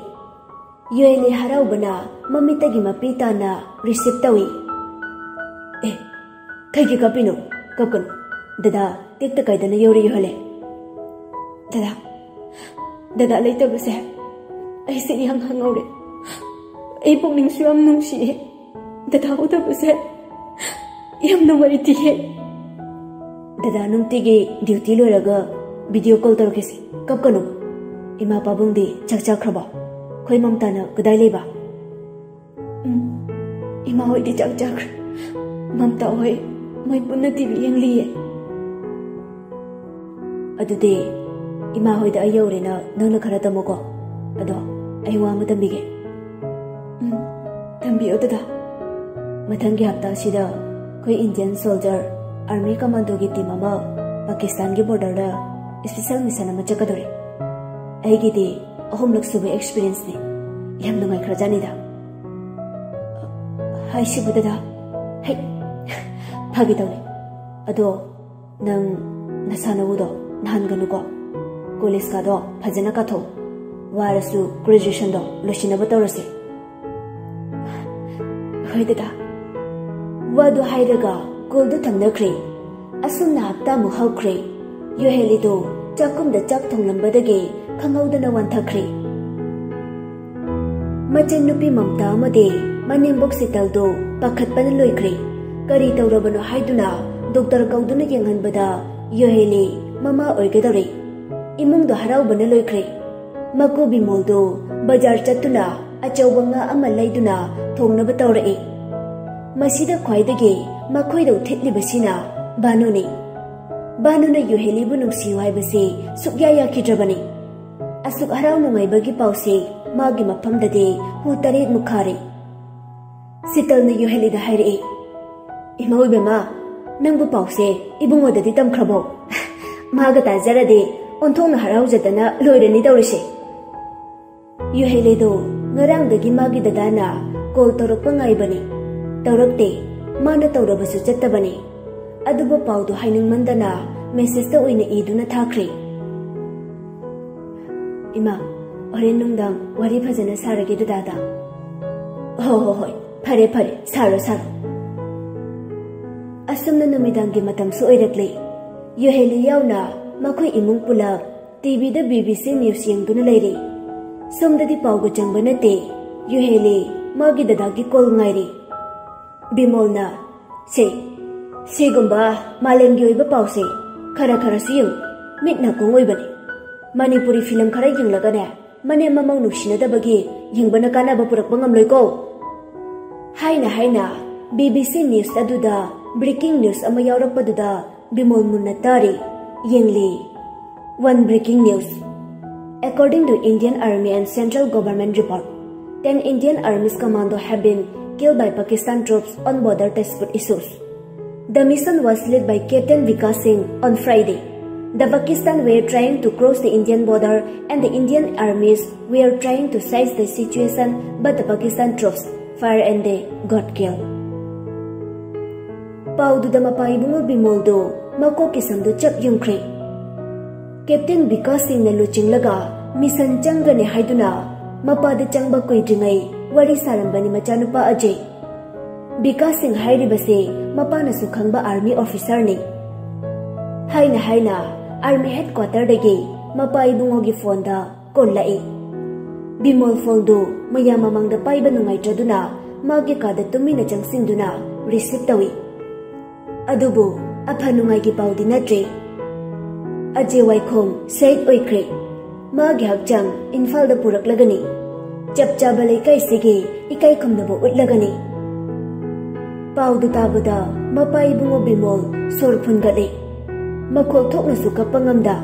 ꯌꯨꯍꯦꯂꯤ ꯍꯔꯥꯎꯕꯅ ꯃꯃꯤꯠꯇꯒꯤ ꯃꯄꯤ ꯇꯥꯅ ꯔꯤꯁꯤꯞ ꯇꯧꯏ꯫ "ꯑꯦ, ꯀꯩꯒꯤ ꯀꯞꯄꯤꯅꯣ? ꯀꯞꯀꯅꯨ꯫ ꯗꯗꯥ ꯇꯦꯛꯇ ꯀꯥꯏꯗꯅ ꯌꯧꯔꯦ ꯌꯨꯍꯦꯂꯤ꯫ ꯗꯗꯥ, ꯗꯗꯥ ꯂꯩꯇꯕꯁꯦ ꯑꯩꯁꯦ ꯏꯍꯥꯡ ꯍꯥꯡꯍꯧꯔꯦ꯫ ꯑꯩ ꯄꯨꯛꯅꯤꯡꯁꯨ ꯌꯥꯝ ꯅꯨꯡꯁꯤꯌꯦ꯫ ꯗꯗꯥ ꯎꯗꯕꯁꯦ ꯌꯥꯝ ꯅꯨꯡꯉꯥꯏꯇꯤꯌꯦ꯫" "ꯗꯗꯥ ꯅꯨꯡꯇꯤꯒꯤ ꯗ꯭ꯌꯨꯇꯤ ꯂꯣꯏꯔꯒ ꯚꯤꯗꯤꯑꯣ ꯀꯣꯜ ꯇꯧꯔꯛꯀꯦꯁꯦ꯫ ꯀꯞꯀꯅꯨ꯫ ꯏꯃꯥ ꯄꯥꯕꯨꯡꯗꯤ ꯆꯥꯛ ꯆꯥꯈ꯭ꯔꯕꯣ? ꯑꯩꯈꯣꯏ ꯃꯝꯇꯥꯅ ꯀꯗꯥꯏ ꯂꯩꯕ?" "ꯎꯝ, ꯏꯃꯥ ꯍꯣꯏꯗꯤ ꯆꯥꯛ ꯆꯥꯈ꯭ꯔꯦ꯫ ꯃꯝꯇꯥ ꯍꯣꯏ ꯃꯣꯏ ꯄꯨꯟꯅ ꯇꯤꯚꯤ ꯌꯦꯡꯂꯤꯌꯦ꯫" "ꯑꯗꯨꯗꯤ ꯏꯃꯥ ꯍꯣꯏꯗ ꯑꯩ ꯌꯧꯔꯦꯅ ꯅꯪꯅ ꯈꯔ ꯇꯝꯃꯨꯀꯣ꯫ ꯑꯗꯣ ꯑꯩ ꯋꯥ ꯑꯃ ꯇꯝꯕꯤꯒꯦ꯫" "ꯎꯝ, ꯇꯝꯕꯤꯌꯣ ꯗꯗꯥ꯫" "ꯃꯊꯪꯒꯤ ꯍꯞꯇꯥꯁꯤꯗ ꯑꯩꯈꯣꯏ ꯏꯟꯗꯤꯌꯟ ꯁꯣꯜꯖꯔ, ꯑꯥꯔꯃꯤ ꯀꯃꯥꯟꯗꯣꯒꯤ ꯇꯤꯝ ꯑꯃ ꯄꯥꯀꯤꯁꯇꯥꯟꯒꯤ ꯕꯣꯔꯗꯔꯗ ꯏꯁꯄꯤꯁꯦꯜ ꯃꯤꯁꯟ ꯑꯃ ꯆꯠꯀꯗꯧꯔꯦ꯫ ꯑꯩꯒꯤꯗꯤ ꯑꯍꯨꯝꯂꯛ ꯁꯨꯕ ꯑꯦꯛꯁꯄꯤꯔꯤꯌꯦꯟꯁꯅꯤ꯫ ꯌꯥꯝ ꯅꯨꯡꯉꯥꯏꯈ꯭ꯔꯖꯥꯠꯅꯤꯗ꯫" "ꯍꯥꯏꯁꯤꯕꯨ ꯗꯗꯥ?" "ꯍꯩ, ꯐꯥꯒꯤ ꯇꯧꯅꯤ꯫ ꯑꯗꯣ ꯅꯪ ꯅꯁꯥ ꯅꯎꯗꯣ ꯅꯥꯍꯟꯒꯅꯨꯀꯣ꯫ ꯀꯣꯂꯦꯖꯀꯗꯣ ꯐꯖꯅ ꯀꯥꯊꯣꯛꯎ꯫ ꯋꯥꯔꯁꯨ ꯒ꯭ꯔꯦꯖꯨꯑꯦꯁꯟꯗꯣ ꯂꯣꯏꯁꯤꯟꯅꯕ ꯇꯧꯔꯁꯦ꯫" "ꯍꯣꯏ ꯗꯗꯥ꯫" ꯋꯥꯗꯨ ꯍꯥꯏꯔꯒ ꯀꯣꯜꯗꯨ ꯊꯝꯅꯈ꯭ꯔꯦ꯫ ꯑꯁꯨꯝꯅ ꯍꯞꯇꯥꯃꯨꯛ ꯍꯧꯈ꯭ꯔꯦ꯫ ꯌꯨꯍꯦꯂꯤꯗꯨ ꯆꯥꯛꯈꯨꯝꯗ ꯆꯥꯛ ꯊꯣꯡꯂꯝꯕꯗꯒꯤ ꯈꯪꯍꯧꯗꯅ ꯋꯥꯟꯊꯈ꯭ꯔꯦ꯫ ꯃꯆꯟꯅꯨꯄꯤ ꯃꯝꯇꯥ ꯑꯃꯗꯤ ꯃꯅꯦꯝꯕꯣꯛ ꯁꯤꯇꯜꯗꯨ ꯄꯥꯈꯠꯄꯅ ꯂꯣꯏꯈ꯭ꯔꯦ꯫ ꯀꯔꯤ ꯇꯧꯔꯕꯅꯣ ꯍꯥꯏꯗꯨꯅ ꯗꯣꯛꯇꯔ ꯀꯧꯗꯨꯅ ꯌꯦꯡꯍꯟꯕꯗ ꯌꯣꯍꯦꯂꯤ ꯃꯃꯥ ꯑꯣꯏꯒꯗꯧꯔꯦ꯫ ꯏꯃꯨꯡꯗꯣ ꯍꯔꯥꯎꯕꯅ ꯂꯣꯏꯈ꯭ꯔꯦ꯫ ꯃꯀꯨ ꯕꯤꯃꯣꯜꯗꯨ ꯕꯖꯥꯔ ꯆꯠꯇꯨꯅ ꯑꯆꯧꯕ ꯉꯥ ꯑꯃ ꯂꯩꯗꯨꯅ ꯊꯣꯡꯅꯕ ꯇꯧꯔꯛꯏ꯫ ꯃꯁꯤꯗ ꯈ꯭ꯋꯥꯏꯗꯒꯤ ꯃꯈꯣꯏꯗ ꯎꯊꯤꯠꯂꯤꯕꯁꯤꯅ ꯚꯥꯅꯨꯅꯤ꯫ ꯚꯥꯅꯨꯅ ꯌꯨꯍꯦꯂꯤꯕꯨ ꯅꯨꯡꯁꯤꯌꯨ ꯍꯥꯏꯕꯁꯤ ꯁꯨꯛꯌꯥ ꯌꯥꯈꯤꯗ꯭ꯔꯕꯅꯤ꯫ ꯑꯁꯨꯛ ꯍꯔꯥꯎ ꯅꯨꯡꯉꯥꯏꯕꯒꯤ ꯄꯥꯎꯁꯤ ꯃꯥꯒꯤ ꯃꯐꯝꯗꯗꯤ ꯍꯨ ꯇꯔꯦꯠ ꯃꯨꯛꯈꯥꯔꯦ꯫ ꯁꯤꯇꯜꯅ ꯌꯨꯍꯦꯂꯤꯗ ꯍꯥꯏꯔꯛꯏ, "ꯏꯃꯧ ꯏꯕꯦꯝꯃ, ꯅꯪꯕꯨ ꯄꯥꯎꯁꯦ ꯏꯕꯨꯡꯉꯣꯗꯗꯤ ꯇꯝꯈ꯭ꯔꯕꯣ? ꯃꯥꯒ ꯇꯥꯖꯔꯗꯤ ꯑꯣꯟꯊꯣꯛꯅ ꯍꯔꯥꯎꯖꯗꯅ ꯂꯣꯏꯔꯅꯤ ꯇꯧꯔꯤꯁꯦ꯫" ꯌꯨꯍꯦꯂꯤꯗꯣ ꯉꯔꯥꯡꯗꯒꯤ ꯃꯥꯒꯤ ꯗꯗꯥꯅ ꯀꯣꯜ ꯇꯧꯔꯛꯄ ꯉꯥꯏꯕꯅꯤ꯫ ꯇꯧꯔꯛꯇꯦ꯫ ꯃꯥꯅ ꯇꯧꯔꯕꯁꯨ ꯆꯠꯇꯕꯅꯤ꯫ ꯑꯗꯨꯕꯨ ꯄꯥꯎꯗꯨ ꯍꯥꯏꯅꯤꯡꯃꯟꯗꯅ ꯃꯦꯁꯦꯖꯇ ꯑꯣꯏꯅ ꯏꯗꯨꯅ ꯊꯥꯈ꯭ꯔꯦ꯫ "ꯏꯃꯥ, ꯍꯣꯔꯦꯟ ꯅꯨꯡꯗꯥꯡ ꯋꯥꯔꯤ ꯐꯖꯅ ꯁꯥꯔꯒꯦ ꯗꯗꯥꯗ꯫" "ꯍꯣ ꯍꯣ ꯍꯣꯏ, ꯐꯔꯦ ꯐꯔꯦ, ꯁꯥꯔꯣ ꯁꯥꯔꯣ꯫" ꯑꯁꯨꯝꯅ ꯅꯨꯃꯤꯗꯥꯡꯒꯤ ꯃꯇꯝꯁꯨ ꯑꯣꯏꯔꯛꯂꯦ꯫ ꯌꯨꯍꯦꯂꯤ ꯌꯥꯎꯅ ꯃꯈꯣꯏ ꯏꯃꯨꯡ ꯄꯨꯂꯞ ꯇꯤꯚꯤꯗ ꯕꯤ ꯕꯤ ꯁꯤ ꯅ꯭ꯌꯨꯁ ꯌꯦꯡꯗꯨꯅ ꯂꯩꯔꯤ꯫ ꯁꯣꯝꯗꯗꯤ ꯄꯥꯎꯒ ꯆꯪꯕ ꯅꯠꯇꯦ꯫ ꯌꯨꯍꯦꯂꯤ ꯃꯥꯒꯤ ꯗꯗꯥꯒꯤ ꯀꯣꯜ ꯉꯥꯏꯔꯤ꯫ ꯕꯤꯃꯣꯜꯅ, "ꯁꯦ, ꯁꯤꯒꯨꯝꯕ ꯃꯥꯂꯦꯝꯒꯤ ꯑꯣꯏꯕ ꯄꯥꯎꯁꯦ ꯈꯔ ꯈꯔꯁꯨ ꯌꯦꯡꯉꯨ꯫ ꯃꯤꯠ ꯅꯥꯀꯣꯡ ꯑꯣꯏꯕꯅꯤ꯫ ꯃꯅꯤꯄꯨꯔꯤ ꯐꯤꯂꯝ ꯈꯔ ꯌꯦꯡꯂꯒꯅꯦ, ꯃꯅꯦꯝ ꯃꯃꯧ ꯅꯨꯡꯁꯤꯅꯗꯕꯒꯤ ꯌꯦꯡꯕꯅ ꯀꯥꯟꯅꯕ ꯄꯨꯔꯛꯄ ꯉꯝꯂꯣꯏꯀꯣ꯫" ꯍꯥꯏꯅ ꯍꯥꯏꯅ ꯕꯤ ꯕꯤ ꯁꯤ ꯅ꯭ꯌꯨꯁ ꯑꯗꯨꯗ ꯕ꯭ꯔꯦꯀꯤꯡ ꯅ꯭ꯌꯨꯁ ꯑꯃ ꯌꯥꯎꯔꯛꯄꯗꯨꯗ ꯕꯤꯃꯣꯜ ꯃꯨꯟꯅ ꯇꯥꯔꯤ, ꯌꯦꯡꯂꯤ꯫ One breaking news. According to Indian Army and Central Government report, ten Indian Army's commando have been killed by Pakistan troops on border dispute issues. The mission was led by Captain Vikas Singh on Friday. The Pakistan were trying to cross the Indian border and the Indian armies were trying to size the situation, but the Pakistan troops fire and they got killed. ꯄꯥꯎꯗꯨꯗ ꯃꯄꯥ ꯏꯕꯨꯡꯉꯣ ꯕꯤꯃꯣꯜꯗꯨ ꯃꯀꯣꯛꯀꯤ ꯁꯝꯗꯨ ꯆꯞ ꯌꯨꯡꯈ꯭ꯔꯦ꯫ Captain Vikas ꯁꯤꯡꯅ ꯂꯨꯆꯤꯡꯂꯒ mission ꯆꯪꯒꯅꯤ ꯍꯥꯏꯗꯨꯅ ꯃꯄꯥꯗ ꯆꯪꯕ ꯀꯨꯏꯗ꯭ꯔꯤꯉꯩ ꯋꯥꯔꯤ ꯁꯥꯔꯝꯕꯅꯤ ꯃꯆꯥꯅꯨꯄꯥ ꯑꯖꯩ꯫ ꯕꯤꯀꯥꯁ ꯁꯤꯡ ꯍꯥꯏꯔꯤꯕꯁꯦ ꯃꯄꯥꯅꯁꯨ ꯈꯪꯕ ꯑꯥꯔꯃꯤ ꯑꯣꯐꯤꯁꯥꯔꯅꯤ꯫ ꯍꯥꯏꯅ ꯍꯥꯏꯅ ꯑꯥꯔꯃꯤ ꯍꯦꯗꯀ꯭ꯋꯥꯇꯔꯗꯒꯤ ꯃꯄꯥ ꯏꯕꯨꯡꯉꯣꯒꯤ ꯐꯣꯟꯗ ꯀꯣꯜ ꯂꯥꯛꯏ꯫ ꯕꯤꯃꯣꯜ ꯐꯣꯟꯗꯨ ꯃꯌꯥꯝ ꯃꯃꯥꯡꯗ ꯄꯥꯏꯕ ꯅꯨꯡꯉꯥꯏꯇ꯭ꯔꯗꯨꯅ ꯃꯥꯒꯤ ꯀꯥꯗ ꯇꯨꯃꯤꯟꯅ ꯆꯪꯁꯤꯟꯗꯨꯅ ꯔꯤꯁꯤꯞ ꯇꯧꯏ꯫ ꯑꯗꯨꯕꯨ ꯑꯐ ꯅꯨꯡꯉꯥꯏꯒꯤ ꯄꯥꯎꯗꯤ ꯅꯠꯇ꯭ꯔꯦ꯫ ꯑꯖꯦ ꯋꯥꯏꯈꯣꯡ ꯁꯍꯤꯗ ꯑꯣꯏꯈ꯭ꯔꯦ꯫ ꯃꯥꯒꯤ ꯍꯛꯆꯥꯡ ꯏꯝꯐꯥꯜꯗ ꯄꯨꯔꯛꯂꯒꯅꯤ꯫ ꯆꯞ ꯆꯥꯕ ꯂꯩꯀꯥꯏꯁꯤꯒꯤ ꯏꯀꯥꯏ ꯈꯨꯝꯅꯕ ꯎꯠꯂꯒꯅꯤ꯫ ꯄꯥꯎꯗꯨ ꯇꯥꯕꯗ ꯃꯄꯥ ꯏꯕꯨꯡꯉꯣ ꯕꯤꯃꯣꯜ ꯁꯣꯔ ꯐꯨꯟꯒꯠꯂꯦ꯫ ꯃꯈꯣꯜ ꯊꯣꯛꯅꯁꯨ ꯀꯞꯄ ꯉꯝꯗ꯫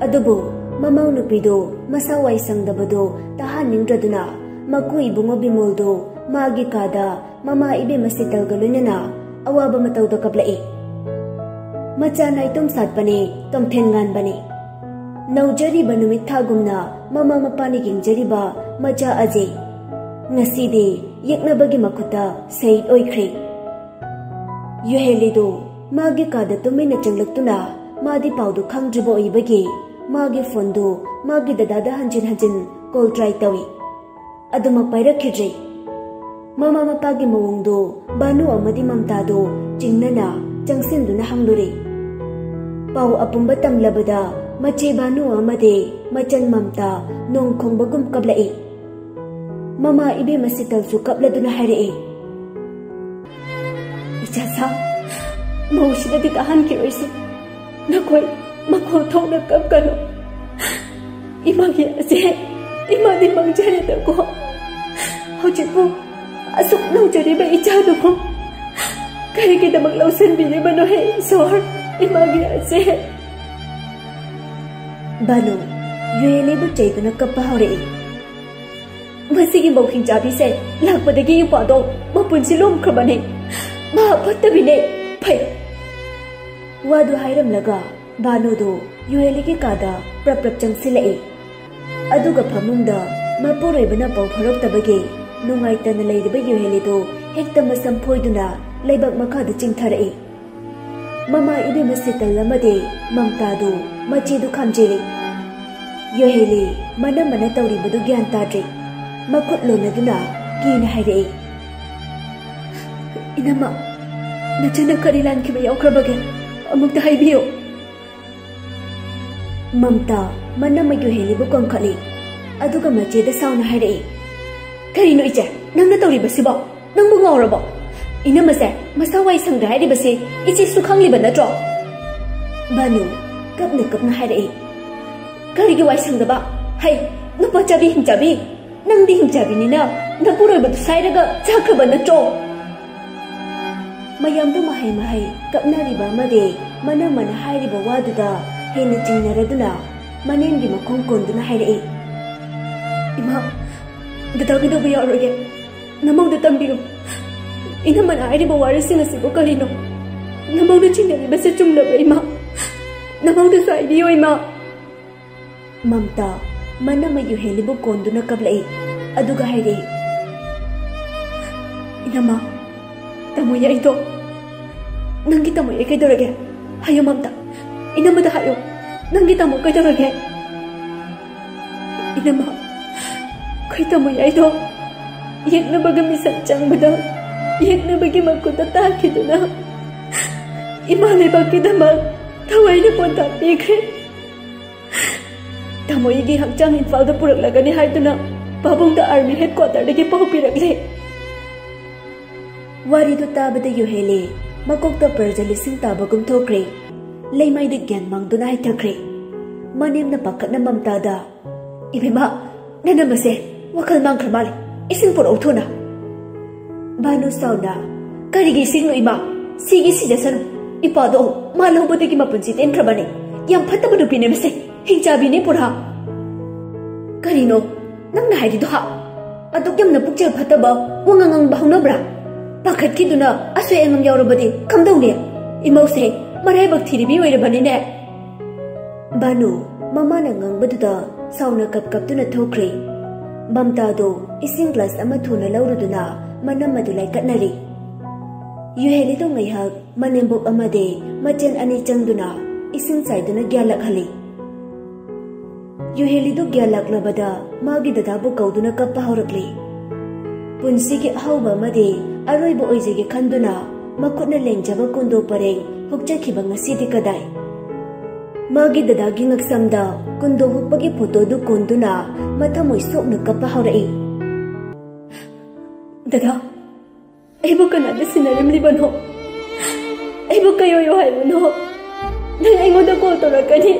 ꯑꯗꯨꯕꯨ ꯃꯃꯧ ꯅꯨꯄꯤꯗꯨ ꯃꯁꯥ ꯋꯥꯏ ꯁꯪꯗꯕꯗꯨ ꯇꯥꯍꯟꯅꯤꯡꯗ꯭ꯔꯗꯨꯅ ꯃꯀꯨ ꯏꯕꯨꯡꯉꯣ ꯕꯤꯃꯣꯜꯗꯨ ꯃꯥꯒꯤ ꯀꯥꯗ ꯃꯃꯥ ꯏꯕꯦꯝꯃ ꯁꯤꯇꯜꯒ ꯂꯣꯏꯅꯅ ꯑꯋꯥꯕ ꯃꯇꯧꯗ ꯀꯞꯂꯛꯏ꯫ ꯃꯆꯥ ꯅꯥꯏꯇꯣꯝ ꯁꯥꯠꯄꯅꯦ, ꯇꯣꯝꯊꯦꯟ ꯉꯥꯟꯕꯅꯦ꯫ ꯅꯧꯖꯔꯤꯕ ꯅꯨꯃꯤꯠ ꯊꯥꯒꯨꯝꯅ ꯃꯃꯥ ꯃꯄꯥꯅ ꯌꯦꯡꯖꯔꯤꯕ ꯃꯆꯥ ꯑꯖꯦ ꯉꯁꯤꯗꯤ ꯌꯦꯛꯅꯕꯒꯤ ꯃꯈꯨꯠꯇ ꯁꯍꯤꯗ ꯑꯣꯏꯈ꯭ꯔꯦ꯫ ꯌꯨꯍꯦꯂꯤꯗꯨ ꯃꯥꯒꯤ ꯀꯥꯗ ꯇꯨꯃꯤꯟꯅ ꯆꯪꯂꯛꯇꯨꯅ ꯃꯥꯗꯤ ꯄꯥꯎꯗꯨ ꯈꯪꯗ꯭ꯔꯤꯕ ꯑꯣꯏꯕꯒꯤ ꯃꯥꯒꯤ ꯐꯣꯟꯗꯨ ꯃꯥꯒꯤ ꯗꯗꯥꯗ ꯍꯟꯖꯤꯟ ꯍꯟꯖꯤꯟ ꯀꯣꯜ ꯇ꯭ꯔꯥꯏ ꯇꯧꯏ꯫ ꯑꯗꯨꯃꯛ ꯄꯥꯏꯔꯛꯈꯤꯗ꯭ꯔꯦ꯫ ꯃꯃꯥ ꯃꯄꯥꯒꯤ ꯃꯑꯣꯡꯗꯨ ꯚꯥꯅꯨ ꯑꯃꯗꯤ ꯃꯝꯇꯥꯗꯨ ꯆꯤꯡꯅꯅ ꯆꯪꯁꯤꯟꯗꯨꯅ ꯍꯪꯂꯨꯔꯦ꯫ ꯄꯥꯎ ꯑꯄꯨꯝꯕ ꯇꯝꯂꯕꯗ ꯃꯆꯦ ꯚꯥꯅꯨ ꯑꯃꯗꯤ ꯃꯆꯟ ꯃꯝꯇꯥ ꯅꯣꯡ ꯈꯣꯡꯕꯒꯨꯝ ꯀꯞꯂꯛꯏ꯫ ꯃꯃꯥ ꯏꯕꯦꯝꯃ ꯁꯤꯇꯜꯁꯨ ꯀꯞꯂꯗꯨꯅ ꯍꯥꯏꯔꯛꯏ, "ꯏꯆꯥꯁꯥ, ꯃꯧꯁꯤꯗꯗꯤ ꯇꯥꯍꯟꯈꯤꯔꯣꯏꯁꯤ꯫ ꯅꯈꯣꯏ ꯃꯈꯣꯜ ꯊꯣꯛꯅ ꯀꯞꯀꯅꯨ꯫ ꯏꯃꯥꯒꯤ ꯑꯁꯦ, ꯏꯃꯥꯗꯤ ꯃꯥꯡꯖꯔꯦꯗꯀꯣ꯫ ꯍꯧꯖꯤꯛꯄꯨ ꯑꯁꯨꯛ ꯅꯧꯖꯔꯤꯕ ꯏꯆꯥꯗꯨꯕꯨ ꯀꯔꯤꯒꯤꯗꯃꯛ ꯂꯧꯁꯤꯟꯕꯤꯔꯤꯕꯅꯣꯍꯦ ꯏꯁꯣꯔ? ꯏꯃꯥꯒꯤ ꯑꯁꯦ!" ꯚꯥꯅꯨ ꯌꯨꯍꯦꯂꯤꯕꯨ ꯆꯩꯗꯨꯅ ꯀꯞꯄ ꯍꯧꯔꯛꯏ꯫ "ꯃꯁꯤꯒꯤ ꯃꯧ ꯍꯤꯡꯆꯥꯕꯤꯁꯦ ꯂꯥꯛꯄꯗꯒꯤ ꯏꯄ꯭ꯋꯥꯗꯣ ꯃꯄꯨꯟꯁꯤ ꯂꯣꯝꯈ꯭ꯔꯕꯅꯦ꯫ ꯃꯍꯥꯛ ꯐꯠꯇꯕꯤꯅꯦ꯫ ꯐꯩ!" ꯋꯥꯗꯨ ꯍꯥꯏꯔꯝꯂꯒ ꯚꯥꯅꯨꯗꯨ ꯌꯨꯍꯦꯂꯤꯒꯤ ꯀꯥꯗ ꯄ꯭ꯔꯞ ꯄ꯭ꯔꯞ ꯆꯪꯁꯤꯜꯂꯛꯏ꯫ ꯑꯗꯨꯒ ꯐꯃꯨꯡꯗ ꯃꯄꯨꯔꯣꯏꯕꯅ ꯄꯥꯎ ꯐꯥꯎꯔꯛꯇꯕꯒꯤ ꯅꯨꯡꯉꯥꯏꯇꯅ ꯂꯩꯔꯤꯕ ꯌꯨꯍꯦꯂꯤꯗꯨ ꯍꯦꯛꯇ ꯃꯁꯝ ꯐꯣꯏꯗꯨꯅ ꯂꯩꯕꯥꯛ ꯃꯈꯥꯗ ꯆꯤꯡꯊꯔꯛꯏ꯫ ꯃꯃꯥ ꯏꯕꯦꯝꯃ ꯁꯤꯇꯜ ꯑꯃꯗꯤ ꯃꯝꯇꯥꯗꯨ ꯃꯆꯦꯗꯨ ꯈꯥꯝꯖꯤꯜꯂꯤ꯫ ꯌꯨꯍꯦꯂꯤ ꯃꯅꯝ ꯃꯅ ꯇꯧꯔꯤꯕꯗꯨ ꯒ꯭ꯌꯥꯟ ꯇꯥꯗ꯭ꯔꯦ꯫ ꯃꯈꯨꯠ ꯂꯣꯟꯅꯗꯨꯅ ꯀꯤꯅ ꯍꯥꯏꯔꯛꯏ, "ꯏꯅꯝꯃ, ꯅꯆꯟꯅ ꯀꯔꯤ ꯂꯥꯟꯈꯤꯕ ꯌꯥꯎꯈ꯭ꯔꯕꯒꯦ? ꯑꯃꯨꯛꯇ ꯍꯥꯏꯕꯤꯌꯨ꯫" ꯃꯝꯇꯥ ꯃꯅꯝꯃ ꯌꯨꯍꯦꯂꯤꯕꯨ ꯀꯣꯟꯈꯠꯂꯤ꯫ ꯑꯗꯨꯒ ꯃꯆꯦꯗ ꯁꯥꯎꯅ ꯍꯥꯏꯔꯛꯏ, "ꯀꯔꯤꯅꯣ ꯏꯆꯦ, ꯅꯪꯅ ꯇꯧꯔꯤꯕꯁꯤꯕꯣ? ꯅꯪꯕꯨ ꯉꯥꯎꯔꯕꯣ? ꯏꯅꯝꯃꯁꯦ ꯃꯁꯥ ꯋꯥꯏ ꯁꯪꯗ꯭ꯔꯦ ꯍꯥꯏꯔꯤꯕꯁꯤ ꯏꯆꯦꯁꯨ ꯈꯪꯂꯤꯕ ꯅꯠꯇ꯭ꯔꯣ? ꯚꯥꯅꯨ ꯀꯞꯅ ꯀꯞꯅ ꯍꯥꯏꯔꯛꯏ꯫ ꯀꯔꯤꯒꯤ ꯋꯥꯏ ꯁꯪꯗꯕ? ꯍꯩ, ꯅꯨꯄꯥ ꯆꯥꯕꯤ ꯍꯤꯡꯆꯥꯕꯤ, ꯅꯪꯗꯤ ꯍꯤꯡꯆꯥꯕꯤꯅꯤꯅ ꯅꯄꯨꯔꯣꯏꯕꯗꯨ ꯁꯥꯏꯔꯒ ꯆꯥꯈ꯭ꯔꯕ ꯅꯠꯇ꯭ꯔꯣ? ꯃꯌꯥꯝꯗꯨ ꯃꯍꯩ ꯃꯍꯩ ꯀꯞꯅꯔꯤꯕ ꯑꯃꯗꯤ ꯃꯅꯝꯃꯅ ꯍꯥꯏꯔꯤꯕ ꯋꯥꯗꯨꯗ ꯍꯦꯟꯅ ꯆꯤꯡꯅꯔꯗꯨꯅ ꯃꯅꯦꯝꯒꯤ ꯃꯈꯣꯡ ꯀꯣꯟꯗꯨꯅ ꯍꯥꯏꯔꯛꯏ꯫ ꯏꯃꯥ, ꯗꯗꯥ ꯀꯩꯗꯧꯕ ꯌꯥꯎꯔꯒꯦ? ꯅꯃꯧꯗ ꯇꯝꯕꯤꯌꯨ꯫ ꯏꯅꯝꯃꯅ ꯍꯥꯏꯔꯤꯕ ꯋꯥꯔꯤꯁꯤꯡ ꯑꯁꯤꯕꯨ ꯀꯔꯤꯅꯣ? ꯅꯃꯧꯅ ꯆꯤꯡꯅꯔꯤꯕꯁꯦ ꯆꯨꯝꯂꯕ꯭ꯔꯥ ꯏꯃꯥ? ꯅꯃꯧꯗꯁꯨ ꯍꯥꯏꯕꯤꯌꯨ ꯏꯃꯥ꯫ ꯃꯝꯇꯥ ꯃꯅꯝꯃ ꯌꯨꯍꯦꯂꯤꯕꯨ ꯀꯣꯟꯗꯨꯅ ꯀꯞꯂꯛꯏ꯫ ꯑꯗꯨꯒ ꯍꯥꯏꯔꯛꯏ, ꯏꯅꯝꯃ, ꯇꯥꯃꯣ ꯌꯥꯏꯗꯣ, ꯅꯪꯒꯤ ꯇꯥꯃꯣ ꯌꯥꯏ ꯀꯩꯗꯧꯔꯒꯦ? ꯍꯥꯏꯌꯨ ꯃꯝꯇꯥ, ꯏꯅꯝꯃꯗ ꯍꯥꯏꯌꯨ, ꯅꯪꯒꯤ ꯇꯥꯃꯣ ꯀꯩꯗꯧꯔꯒꯦ? ꯏꯅꯝꯃ, ꯑꯩꯈꯣꯏ ꯇꯥꯃꯣ ꯌꯥꯏꯗꯣ ꯌꯦꯛꯅꯕꯒꯤ ꯃꯤꯁꯛ ꯆꯪꯕꯗ ꯌꯦꯛꯅꯕꯒꯤ ꯃꯈꯨꯠꯇ ꯇꯥꯈꯤꯗꯨꯅ ꯏꯃꯥ ꯂꯩꯕꯥꯛꯀꯤꯗꯃꯛ ꯊꯋꯥꯏꯅ ꯄꯣꯟꯇꯥ ꯄꯤꯈ꯭ꯔꯦ꯫ ꯇꯥꯃꯣ ꯑꯩꯒꯤ ꯍꯛꯆꯥꯡ ꯏꯝꯐꯥꯜꯗ ꯄꯨꯔꯛꯂꯒꯅꯤ ꯍꯥꯏꯗꯨꯅ ꯄꯥꯕꯨꯡꯗ ꯑꯥꯔꯃꯤ ꯍꯦꯗ ꯀ꯭ꯋꯥꯇꯔꯗꯒꯤ ꯄꯥꯎ ꯄꯤꯔꯛꯂꯦ꯫ ꯋꯥꯔꯤꯗꯨ ꯇꯥꯕꯗ ꯌꯨꯍꯦꯂꯤ ꯃꯀꯣꯛꯇ ꯄ꯭ꯔꯖ ꯂꯤꯁꯤꯡ ꯇꯥꯕꯒꯨꯝ ꯊꯣꯛꯈ꯭ꯔꯦ꯫ ꯂꯩꯃꯥꯏꯗ ꯒ꯭ꯌꯥꯟ ꯃꯥꯡꯗꯨꯅ ꯍꯥꯏꯊꯈ꯭ꯔꯦ꯫ ꯃꯅꯦꯝꯅ ꯄꯥꯈꯠꯅ ꯃꯝꯇꯥꯗ, "ꯏꯕꯦꯝꯃ, ꯅꯅꯝꯃꯁꯦ ꯋꯥꯈꯜ ꯃꯥꯡꯈ꯭ꯔ ꯃꯥꯜꯂꯦ, ꯏꯁꯤꯡ ꯄꯨꯔꯛꯎ ꯊꯨꯅ꯫" ꯚꯥꯅꯨ ꯁꯥꯎꯅ, "ꯀꯔꯤꯒꯤ ꯏꯁꯤꯡꯅꯣ ꯏꯃꯥ? ꯁꯤꯒꯤ ꯁꯤꯖꯁꯅꯨ꯫ ꯏꯄꯥꯗꯣ ꯃꯥ ꯂꯧꯕꯗꯒꯤ ꯃꯄꯨꯟꯁꯤ ꯇꯦꯟꯈ꯭ꯔꯕꯅꯦ꯫ ꯌꯥꯝ ꯐꯠꯇꯕ ꯅꯨꯄꯤꯅꯦ ꯃꯁꯦ, ꯍꯤꯡꯆꯥꯕꯤꯅꯦ ꯄꯨꯔꯥ꯫" "ꯀꯔꯤꯅꯣ ꯅꯪꯅ ꯍꯥꯏꯔꯤꯗꯣ ꯍꯥ? ꯑꯗꯨꯛ ꯌꯥꯝꯅ ꯄꯨꯛꯆꯦꯜ ꯐꯠꯇꯕ ꯋꯥꯉꯥꯡ ꯉꯥꯡꯕ ꯍꯧꯅꯕ꯭ꯔꯥ? ꯄꯥꯈꯠꯈꯤꯗꯨꯅ ꯑꯁꯣꯏ ꯑꯉꯥꯝ ꯌꯥꯎꯔꯕꯗꯤ ꯀꯝꯗꯧꯅꯤ? ꯏꯃꯧꯁꯦ ꯃꯔꯥꯏꯕꯛ ꯊꯤꯔꯤꯕꯤ ꯑꯣꯏꯔꯕꯅꯤꯅꯦ꯫" ꯚꯥꯅꯨ ꯃꯃꯥꯅ ꯉꯥꯡꯕꯗꯨꯗ ꯁꯥꯎꯅ ꯀꯞ ꯀꯞꯇꯨꯅ ꯊꯣꯛꯈ꯭ꯔꯦ꯫ ꯃꯝꯇꯥꯗꯣ ꯏꯁꯤꯡ ꯒ꯭ꯂꯥꯁ ꯑꯃ ꯊꯨꯅ ꯂꯧꯔꯨꯗꯨꯅ ꯃꯅꯝꯃꯗꯨ ꯂꯥꯏꯀꯠꯅꯔꯦ꯫ ꯌꯨꯍꯦꯂꯤꯗꯣ ꯉꯥꯏꯍꯥꯛ ꯃꯅꯦꯝꯕꯣꯛ ꯑꯃꯗꯤ ꯃꯆꯟ ꯑꯅꯤ ꯆꯪꯗꯨꯅ ꯏꯁꯤꯡ ꯆꯥꯏꯗꯨꯅ ꯒ꯭ꯌꯥꯟ ꯂꯥꯛꯍꯜꯂꯤ꯫ ꯌꯨꯍꯦꯂꯤꯗꯨ ꯒ꯭ꯌꯥꯟ ꯂꯥꯛꯂꯕꯗ ꯃꯥꯒꯤ ꯗꯗꯥꯕꯨ ꯀꯧꯗꯨꯅ ꯀꯞꯄ ꯍꯧꯔꯛꯂꯤ꯫ ꯄꯨꯟꯁꯤꯒꯤ ꯑꯍꯧꯕ ꯑꯃꯗꯤ ꯑꯔꯣꯏꯕ ꯑꯣꯏꯖꯒꯦ ꯈꯟꯗꯨꯅ ꯃꯈꯨꯠꯅ ꯂꯦꯡꯖꯕ ꯀꯨꯟꯗꯣ ꯄꯔꯦꯡ ꯍꯨꯛꯆꯈꯤꯕ ꯉꯁꯤꯗꯤ ꯀꯗꯥꯏ? ꯃꯥꯒꯤ ꯗꯗꯥꯒꯤ ꯉꯛꯁꯝꯗ ꯀꯨꯟꯗꯣ ꯍꯨꯛꯄꯒꯤ ꯐꯣꯇꯣꯗꯨ ꯀꯣꯟꯗꯨꯅ ꯃꯊꯃꯣꯏ ꯁꯣꯛꯅ ꯀꯞꯄ ꯍꯧꯔꯛꯏ꯫ "ꯗꯗꯥ, ꯑꯩꯕꯨ ꯀꯅꯥꯗ ꯁꯤꯟꯅꯔꯝꯂꯤꯕꯅꯣ? ꯑꯩꯕꯨ ꯀꯩ ꯑꯣꯏꯌꯣ ꯍꯥꯏꯕꯅꯣ? ꯅꯪ ꯑꯩꯉꯣꯟꯗ ꯀꯣꯜ ꯇꯧꯔꯛꯀꯅꯤ,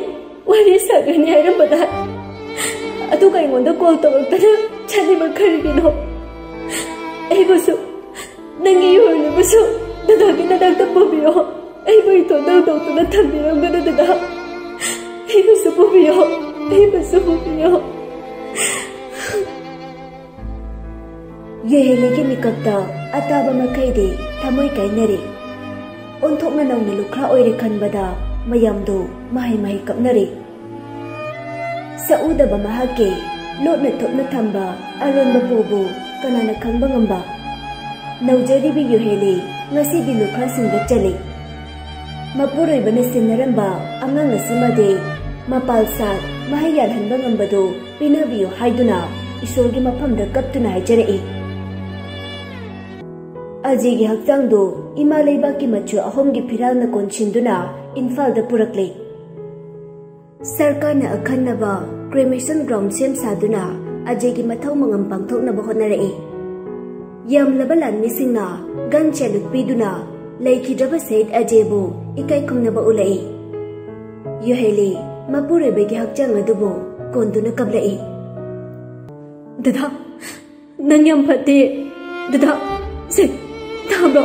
ꯋꯥꯔꯤ ꯁꯥꯒꯅꯤ ꯍꯥꯏꯔꯝꯕꯗ, ꯑꯗꯨꯒ ꯑꯩꯉꯣꯟꯗ ꯀꯣꯜ ꯇꯧꯔꯛꯇꯅ ꯆꯠꯂꯤꯕ ꯀꯔꯤꯒꯤꯅꯣ? ꯑꯩꯕꯨꯁꯨ, ꯅꯪꯒꯤ ꯌꯨꯍꯦꯂꯤꯕꯨꯁꯨ ꯗꯗꯥꯒꯤ ꯅꯅꯥꯛꯇ ꯄꯨꯕꯤꯌꯣ꯫ ꯑꯩꯕꯨ ꯏꯇꯣꯝꯇ ꯍꯨꯟꯗꯣꯛꯇꯨꯅ ꯊꯝꯕꯤꯔꯝꯒꯅꯨ ꯗꯗꯥ꯫ ꯑꯩꯕꯨꯁꯨ ꯄꯨꯕꯤꯌꯣ, ꯑꯩꯕꯨꯁꯨ ꯄꯨꯕꯤꯌꯣ꯫ ꯌꯨꯍꯦꯂꯤꯒꯤ ꯃꯤꯀꯞꯇ ꯑꯇꯥꯕ ꯃꯈꯩꯗꯤ ꯊꯃꯣꯏ ꯀꯥꯏꯅꯔꯦ꯫ ꯑꯣꯟꯊꯣꯛꯅ ꯅꯧꯅ ꯂꯨꯈ꯭ꯔꯥ ꯑꯣꯏꯔꯦ ꯈꯟꯕꯗ ꯃꯌꯥꯝꯗꯨ ꯃꯍꯩ ꯃꯍꯩ ꯀꯞꯅꯔꯦ꯫ ꯁꯛꯎꯗꯕ ꯃꯍꯥꯛꯀꯤ ꯂꯣꯠꯅ ꯊꯨꯞꯅ ꯊꯝꯕ ꯑꯔꯣꯟꯕ ꯄꯣꯕꯨ ꯀꯅꯥꯅ ꯈꯪꯕ ꯉꯝꯕ? ꯅꯧꯖꯔꯤꯕꯤ ꯌꯨꯍꯦꯂꯤ ꯉꯁꯤꯗꯤ ꯂꯨꯈ꯭ꯔꯥꯁꯤꯡꯗ ꯆꯠꯂꯤ꯫ ꯃꯄꯨꯔꯣꯏꯕꯅ ꯁꯤꯟꯅꯔꯝꯕ ꯑꯉꯥꯡ ꯑꯁꯤꯃꯗꯤ ꯃꯄꯥꯜ ꯁꯥꯠ ꯃꯍꯩ ꯌꯥꯜꯍꯟꯕ ꯉꯝꯕꯗꯨ ꯄꯤꯅꯕꯤꯌꯨ ꯍꯥꯏꯗꯨꯅ ꯏꯁꯣꯔꯒꯤ ꯃꯐꯝꯗ ꯀꯞꯇꯨꯅ ꯍꯥꯏꯖꯔꯛꯏ꯫ ꯑꯖꯦꯒꯤ ꯍꯛꯆꯥꯡꯗꯨ ꯏꯃꯥ ꯂꯩꯕꯥꯛꯀꯤ ꯃꯆꯨ ꯑꯍꯨꯝꯒꯤ ꯐꯤꯔꯥꯜꯅ ꯀꯣꯟꯁꯤꯟꯗꯨꯅ ꯏꯝꯐꯥꯜꯗ ꯄꯨꯔꯛꯂꯦ꯫ ꯁꯔꯀꯥꯔꯅ ꯑꯈꯟꯅꯕ ꯀ꯭ꯔꯦꯃꯦꯁꯟ ꯒ꯭ꯔꯥꯎꯟ ꯁꯦꯝ ꯁꯥꯗꯨꯅ ꯑꯖꯦꯒꯤ ꯃꯊꯧ ꯃꯉꯝ ꯄꯥꯡꯊꯣꯛꯅꯕ ꯍꯣꯠꯅꯔꯛꯏ꯫ ꯌꯥꯝꯂꯕ ꯂꯥꯟꯃꯤꯁꯤꯡꯅ ꯒꯟ ꯁꯦꯂꯨꯠ ꯄꯤꯗꯨꯅ ꯂꯩꯈꯤꯗ꯭ꯔꯕ ꯁꯍꯤꯗ ꯑꯖꯦꯕꯨ ꯏꯀꯥꯏ ꯈꯨꯝꯅꯕ ꯎꯠꯂꯛꯏ꯫ ꯌꯨꯍꯦꯂꯤ ꯃꯄꯨꯔꯣꯏꯕꯒꯤ ꯍꯛꯆꯥꯡ ꯑꯗꯨꯕꯨ ꯀꯣꯟꯗꯨꯅ ꯀꯞꯂꯛꯏ꯫ ꯗꯗꯥ, ꯅꯪ ꯌꯥꯝ ꯐꯠꯇꯦ꯫ ꯗꯗꯥ, ꯁꯦ, ꯇꯥꯕ꯭ꯔꯣ?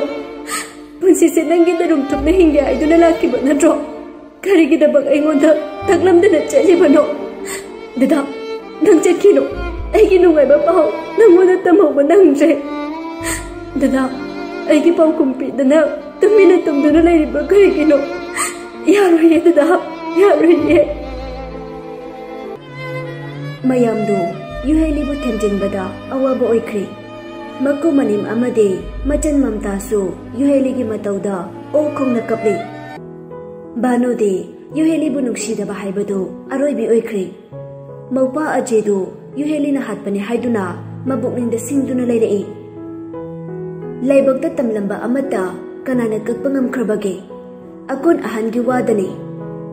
ꯄꯨꯟꯁꯤꯁꯦ ꯅꯪꯒꯤ ꯅꯔꯨꯝ ꯊꯨꯞꯅ ꯍꯤꯡꯒꯦ ꯍꯥꯏꯗꯨꯅ ꯂꯥꯛꯈꯤꯕ ꯅꯠꯇ꯭ꯔꯣ? ꯀꯔꯤꯒꯤꯗꯃꯛ ꯑꯩꯉꯣꯟꯗ ꯇꯥꯛꯂꯝꯗꯅ ꯆꯠꯂꯤꯕꯅꯣ? ꯗꯗꯥ, ꯅꯪ ꯆꯠꯈꯤꯅꯨ꯫ ꯑꯩꯒꯤ ꯅꯨꯡꯉꯥꯏꯕ ꯄꯥꯎ ꯅꯪꯉꯣꯟꯗ ꯇꯝꯍꯧꯕ ꯅꯪꯗ꯭ꯔꯦ꯫ ꯗꯗꯥ, ꯑꯩꯒꯤ ꯄꯥꯎꯈꯨꯝ ꯄꯤꯗꯅ ꯇꯨꯃꯤꯟꯅ ꯇꯨꯝꯗꯨꯅ ꯂꯩꯔꯤꯕ ꯀꯔꯤꯒꯤꯅꯣ? ꯌꯥꯔꯣꯏꯌꯦ ꯗꯗꯥ, ꯌꯥꯔꯣꯏꯌꯦ꯫ ꯃꯌꯥꯝꯗꯨ ꯌꯨꯍꯦꯂꯤꯕꯨ ꯊꯦꯝꯖꯤꯟꯕꯗ ꯑꯋꯥꯕ ꯑꯣꯏꯈ꯭ꯔꯦ꯫ ꯃꯀꯨ ꯃꯅꯤꯝ ꯑꯃꯗꯤ ꯃꯆꯟ ꯃꯝꯇꯥꯁꯨ ꯌꯨꯍꯦꯂꯤꯒꯤ ꯃꯇꯧꯗ ꯑꯣ ꯈꯣꯡꯅ ꯀꯞꯂꯤ꯫ ꯕꯥꯅꯣꯗꯤ ꯌꯨꯍꯦꯂꯤꯕꯨ ꯅꯨꯡꯁꯤꯗꯕ ꯍꯥꯏꯕꯗꯨ ꯑꯔꯣꯏꯕꯤ ꯑꯣꯏꯈ꯭ꯔꯦ꯫ ꯃꯧꯄꯥ ꯑꯖꯦꯗꯨ ꯌꯨꯍꯦꯂꯤꯅ ꯍꯥꯠꯄꯅꯤ ꯍꯥꯏꯗꯨꯅ ꯃꯕꯨꯛꯅꯤꯡꯗ ꯁꯤꯡꯗꯨꯅ ꯂꯩꯔꯛꯏ꯫ ꯂꯥꯏꯕꯛꯇ ꯇꯝꯂꯝꯕ ꯑꯃꯠꯇ ꯀꯅꯥꯅ ꯀꯛꯄ ꯉꯝꯈ꯭ꯔꯕꯒꯦ? ꯑꯀꯣꯟ ꯑꯍꯟꯒꯤ ꯋꯥꯗꯅꯤ꯫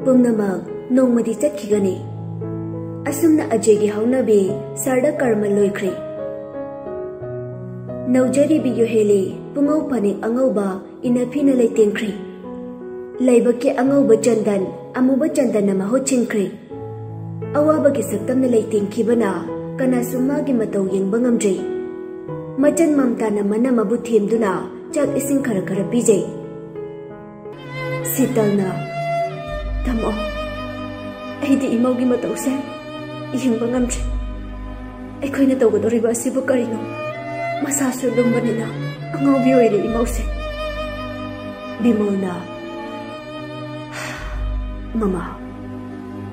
ꯄꯨꯝꯅꯃꯛ ꯅꯣꯡꯃꯗꯤ ꯆꯠꯈꯤꯒꯅꯤ꯫ ꯑꯁꯨꯝꯅ ꯑꯖꯦꯒꯤ ꯍꯧꯅꯕꯤ ꯁꯥꯔꯗ ꯀꯔꯃ ꯂꯣꯏꯈ꯭ꯔꯦ꯫ ꯅꯧꯖꯔꯤꯕꯤ ꯌꯨꯍꯦꯂꯤ ꯄꯨꯡꯉꯧ ꯐꯅꯦꯛ ꯑꯉꯧꯕ ꯏꯟꯅꯐꯤꯅ ꯂꯩꯇꯦꯡꯈ꯭ꯔꯦ꯫ ꯂꯥꯏꯕꯛꯀꯤ ꯑꯉꯧꯕ ꯆꯟꯗꯟ ꯑꯃꯨꯕ ꯆꯟꯗꯟꯅ ꯃꯍꯨꯠ ꯁꯤꯟꯈ꯭ꯔꯦ꯫ ꯑꯋꯥꯕꯒꯤ ꯁꯛꯇꯝꯅ ꯂꯩꯇꯦꯡꯈꯤꯕꯅ ꯀꯅꯥꯁꯨ ꯃꯥꯒꯤ ꯃꯇꯧ ꯌꯦꯡꯕ ꯉꯝꯗ꯭ꯔꯦ꯫ ꯃꯆꯟ ꯃꯝꯇꯥꯅ ꯃꯅꯝ ꯑꯃꯕꯨ ꯊꯦꯝꯗꯨꯅ ꯆꯥꯛ ꯏꯁꯤꯡ ꯈꯔ ꯈꯔ ꯄꯤꯖꯩ꯫ ꯁꯤꯇꯜꯅ, "ꯇꯥꯃꯣ, ꯑꯩꯗꯤ ꯏꯃꯧꯒꯤ ꯃꯇꯧꯁꯦ ꯌꯦꯡꯕ ꯉꯝꯗ꯭ꯔꯦ꯫ ꯑꯩꯈꯣꯏꯅ ꯇꯧꯒꯗꯧꯔꯤꯕ ꯑꯁꯤꯕꯨ ꯀꯔꯤꯅꯣ? ꯃꯁꯥꯁꯨ ꯂꯨꯝꯕꯅꯤꯅ ꯑꯉꯥꯎꯕꯤ ꯑꯣꯏꯔꯦ ꯏꯃꯧꯁꯦ꯫" ꯕꯤꯃꯣꯜꯅ, "ꯃꯃꯥ,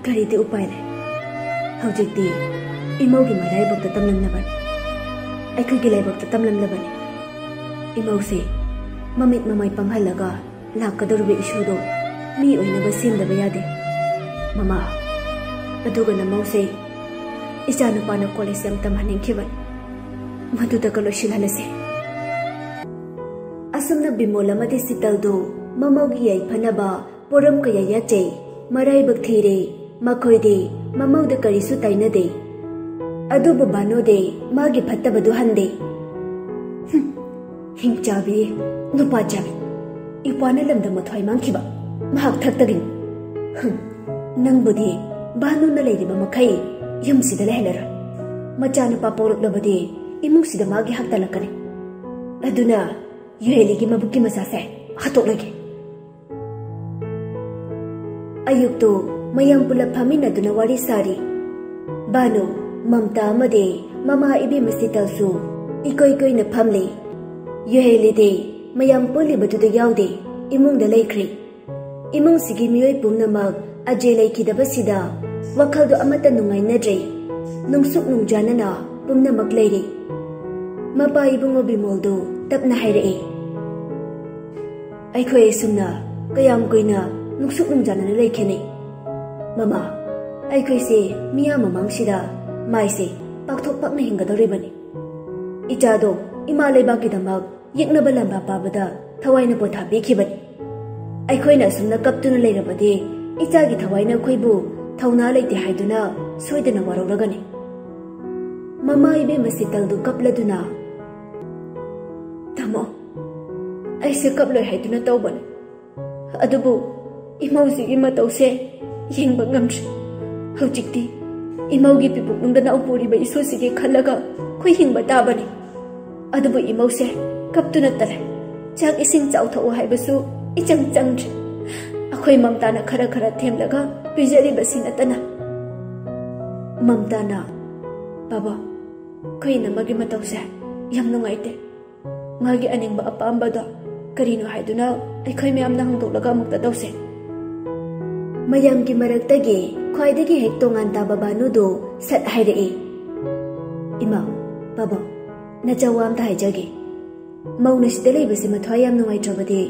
ꯀꯔꯤꯗꯤ ꯎꯄꯥꯏ ꯂꯩ? ꯍꯧꯖꯤꯛꯇꯤ ꯏꯃꯧꯒꯤ ꯃꯔꯥꯏꯕꯛꯇ ꯇꯝꯂꯝꯂꯕꯅꯤ, ꯑꯩꯈꯣꯏꯒꯤ ꯂꯥꯏꯕꯛꯇ ꯇꯝꯂꯝꯂꯕꯅꯤ꯫ ꯏꯃꯧꯁꯦ ꯃꯃꯤꯠ ꯃꯃꯥꯏ ꯄꯥꯡꯍꯜꯂꯒ ꯂꯥꯛꯀꯗꯧꯔꯤꯕ ꯏꯁꯨꯗꯣ ꯃꯤ ꯑꯣꯏꯅꯕ ꯁꯦꯝꯗꯕ ꯌꯥꯗꯦ꯫ ꯃꯃꯥ, ꯑꯗꯨꯒ ꯅꯃꯧꯁꯦ ꯏꯆꯥꯅꯨꯄꯥꯅ ꯀꯣꯂꯦꯖ ꯌꯥꯝ ꯇꯝꯍꯟꯅꯤꯡꯈꯤꯕꯅꯤ, ꯃꯗꯨꯗꯒ ꯂꯣꯏꯁꯤꯜꯍꯜꯂꯁꯦ꯫" ꯑꯁꯨꯝꯅ ꯕꯤꯃꯣꯜ ꯑꯃꯗꯤ ꯁꯤꯇꯜꯗꯨ ꯃꯃꯧꯒꯤ ꯌꯥꯏꯐꯅꯕ ꯄꯣꯔꯝ ꯀꯌꯥ ꯌꯥꯠꯆꯩ꯫ ꯃꯔꯥꯏꯕꯛ ꯊꯤꯔꯦ, ꯃꯈꯣꯏꯗꯤ ꯃꯃꯧꯗ ꯀꯔꯤꯁꯨ ꯇꯥꯏꯅꯗꯦ꯫ ꯑꯗꯨꯕꯨ ꯚꯥꯅꯨꯗꯤ ꯃꯥꯒꯤ ꯐꯠꯇꯕꯗꯨ ꯍꯟꯗꯦ꯫ "ꯍꯨꯝ, ꯍꯤꯡꯆꯥꯕꯤ, ꯅꯨꯄꯥ ꯆꯥꯕꯤ, ꯏꯄ꯭ꯋꯥꯅ ꯂꯝꯗꯝ ꯃꯊ꯭ꯋꯥꯏ ꯃꯥꯡꯈꯤꯕ ꯃꯍꯥꯛ ꯊꯛꯇꯒꯤꯅꯤ꯫ ꯍꯨꯝ, ꯅꯪꯕꯨꯗꯤ ꯚꯥꯅꯨꯅ ꯂꯩꯔꯤꯕ ꯃꯈꯩ ꯌꯨꯝꯁꯤꯗ ꯂꯩꯍꯜꯂꯔꯣꯏ꯫ ꯃꯆꯥꯅꯨꯄꯥ ꯄꯣꯛꯂꯛꯂꯕꯗꯤ ꯏꯃꯨꯡꯁꯤꯗ ꯃꯥꯒꯤ ꯍꯛ ꯇꯥꯜꯂꯛꯀꯅꯤ꯫ ꯑꯗꯨꯅ ꯌꯨꯍꯦꯂꯤꯒꯤ ꯃꯕꯨꯛꯀꯤ ꯃꯆꯥꯁꯦ ꯍꯥꯠꯇꯣꯛꯂꯒꯦ꯫" ꯑꯌꯨꯛꯇꯨ ꯃꯌꯥꯝ ꯄꯨꯂꯞ ꯐꯝꯃꯤꯟꯅꯗꯨꯅ ꯋꯥꯔꯤ ꯁꯥꯔꯤ꯫ ꯚꯥꯅꯨ, ꯃꯝꯇꯥ ꯑꯃꯗꯤ ꯃꯃꯥ ꯏꯕꯦꯝꯃ ꯁꯤꯇꯜꯁꯨ ꯏꯀꯣꯏ ꯀꯣꯏꯅ ꯐꯝꯂꯤ꯫ ꯌꯨꯍꯦꯂꯤꯗꯤ ꯃꯌꯥꯝ ꯄꯨꯜꯂꯤꯕꯗꯨꯗ ꯌꯥꯎꯗꯦ, ꯏꯃꯨꯡꯗ ꯂꯩꯈ꯭ꯔꯦ꯫ ꯏꯃꯨꯡꯁꯤꯒꯤ ꯃꯤꯑꯣꯏ ꯄꯨꯝꯅꯃꯛ ꯑꯖꯦ ꯂꯩꯈꯤꯗꯕꯁꯤꯗ ꯋꯥꯈꯜꯗꯣ ꯑꯃꯠꯇ ꯅꯨꯡꯉꯥꯏꯅꯗ꯭ꯔꯦ꯫ ꯅꯨꯡꯁꯨꯛ ꯅꯨꯡꯖꯥꯅꯅ ꯄꯨꯝꯅꯃꯛ ꯂꯩꯔꯤ꯫ ꯃꯄꯥ ꯏꯕꯨꯡꯉꯣ ꯕꯤꯃꯣꯜꯗꯨ ꯇꯞꯅ ꯍꯥꯏꯔꯛꯏ, "ꯑꯩꯈꯣꯏ ꯑꯁꯨꯝꯅ ꯀꯌꯥꯝ ꯀꯨꯏꯅ ꯅꯨꯡꯁꯨꯛ ꯅꯨꯡꯖꯥꯅꯅ ꯂꯩꯈꯤꯅꯤ? ꯃꯃꯥ, ꯑꯩꯈꯣꯏꯁꯦ ꯃꯤꯌꯥꯝ ꯃꯃꯥꯡꯁꯤꯗ ꯃꯥꯏꯁꯦ ꯄꯥꯛꯊꯣꯛ ꯄꯥꯛꯅ ꯍꯤꯡꯒꯗꯧꯔꯤꯕꯅꯤ꯫ ꯏꯆꯥꯗꯣ ꯏꯃꯥ ꯂꯩꯕꯥꯛꯀꯤꯗꯃꯛ ꯌꯦꯛꯅꯕ ꯂꯥꯟꯕ ꯄꯥꯕꯗ ꯊꯋꯥꯏꯅ ꯄꯣꯊꯥ ꯄꯤꯈꯤꯕꯅꯤ꯫ ꯑꯩꯈꯣꯏꯅ ꯑꯁꯨꯝꯅ ꯀꯞꯇꯨꯅ ꯂꯩꯔꯕꯗꯤ ꯏꯆꯥꯒꯤ ꯊꯋꯥꯏꯅ ꯑꯩꯈꯣꯏꯕꯨ ꯊꯧꯅꯥ ꯂꯩꯇꯦ ꯍꯥꯏꯗꯨꯅ ꯁꯣꯏꯗꯅ ꯋꯥꯔꯧꯔꯒꯅꯤ꯫" ꯃꯃꯥ ꯏꯕꯦꯝꯃ ꯁꯤꯇꯜꯗꯨ ꯀꯞꯂꯗꯨꯅ, ꯑꯩꯁꯦ ꯀꯞꯂꯣꯏ ꯍꯥꯏꯗꯨꯅ ꯇꯧꯕꯅꯤ꯫ ꯑꯗꯨꯕꯨ ꯏꯃꯧꯁꯤꯒꯤ ꯃꯇꯧꯁꯦ ꯌꯦꯡꯕ ꯉꯝꯗ꯭ꯔꯦ꯫ ꯍꯧꯖꯤꯛꯇꯤ ꯏꯃꯧꯒꯤ ꯄꯤꯕꯨꯛꯅꯨꯡꯗ ꯅꯥꯎ ꯄꯨꯔꯤꯕ ꯏꯁꯨ ꯁꯤꯒꯤ ꯈꯜꯂꯒ ꯈꯨꯏ ꯍꯤꯡꯕ ꯇꯥꯕꯅꯤ꯫ ꯑꯗꯨꯕꯨ ꯏꯃꯧꯁꯦ ꯀꯞꯇꯨꯅꯠꯇ ꯂꯩ꯫ ꯆꯥꯛ ꯏꯁꯤꯡ ꯆꯥꯎꯊꯣꯛꯎ ꯍꯥꯏꯕꯁꯨ ꯏꯆꯪ ꯆꯪꯗ꯭ꯔꯦ꯫ ꯑꯩꯈꯣꯏ ꯃꯝꯇꯥꯅ ꯈꯔ ꯈꯔ ꯊꯦꯝꯂꯒ ꯄꯤꯖꯔꯤꯕꯁꯤ ꯅꯠꯇꯅ꯫ ꯃꯝꯇꯥꯅ, "ꯕꯥꯕꯥ, ꯑꯩꯈꯣꯏ ꯏꯅꯝꯃꯒꯤ ꯃꯇꯧꯁꯦ ꯌꯥꯝ ꯅꯨꯡꯉꯥꯏꯇꯦ꯫ ꯃꯥꯒꯤ ꯑꯅꯤꯡꯕ ꯑꯄꯥꯝꯕꯗꯣ ꯀꯔꯤꯅꯣ ꯍꯥꯏꯗꯨꯅ ꯑꯩꯈꯣꯏ ꯃꯌꯥꯝꯅ ꯍꯪꯗꯣꯛꯂꯒ ꯑꯃꯨꯛꯇ ꯇꯧꯁꯦ꯫" ꯃꯌꯥꯝꯒꯤ ꯃꯔꯛꯇꯒꯤ ꯈ꯭ꯋꯥꯏꯗꯒꯤ ꯍꯦꯛ ꯇꯣꯉꯥꯟ ꯇꯥꯕ ꯕꯥꯅꯨꯗꯨ ꯁꯠ ꯍꯥꯏꯔꯛꯏ, "ꯏꯃꯥ, ꯕꯥꯕꯥ, ꯅꯆꯥ ꯋꯥ ꯑꯝꯇ ꯍꯥꯏꯖꯒꯦ꯫ ꯃꯧꯅ ꯁꯤꯗ ꯂꯩꯕꯁꯤ ꯃꯊ꯭ꯋꯥꯏ ꯌꯥꯝ ꯅꯨꯡꯉꯥꯏꯇ꯭ꯔꯕꯗꯤ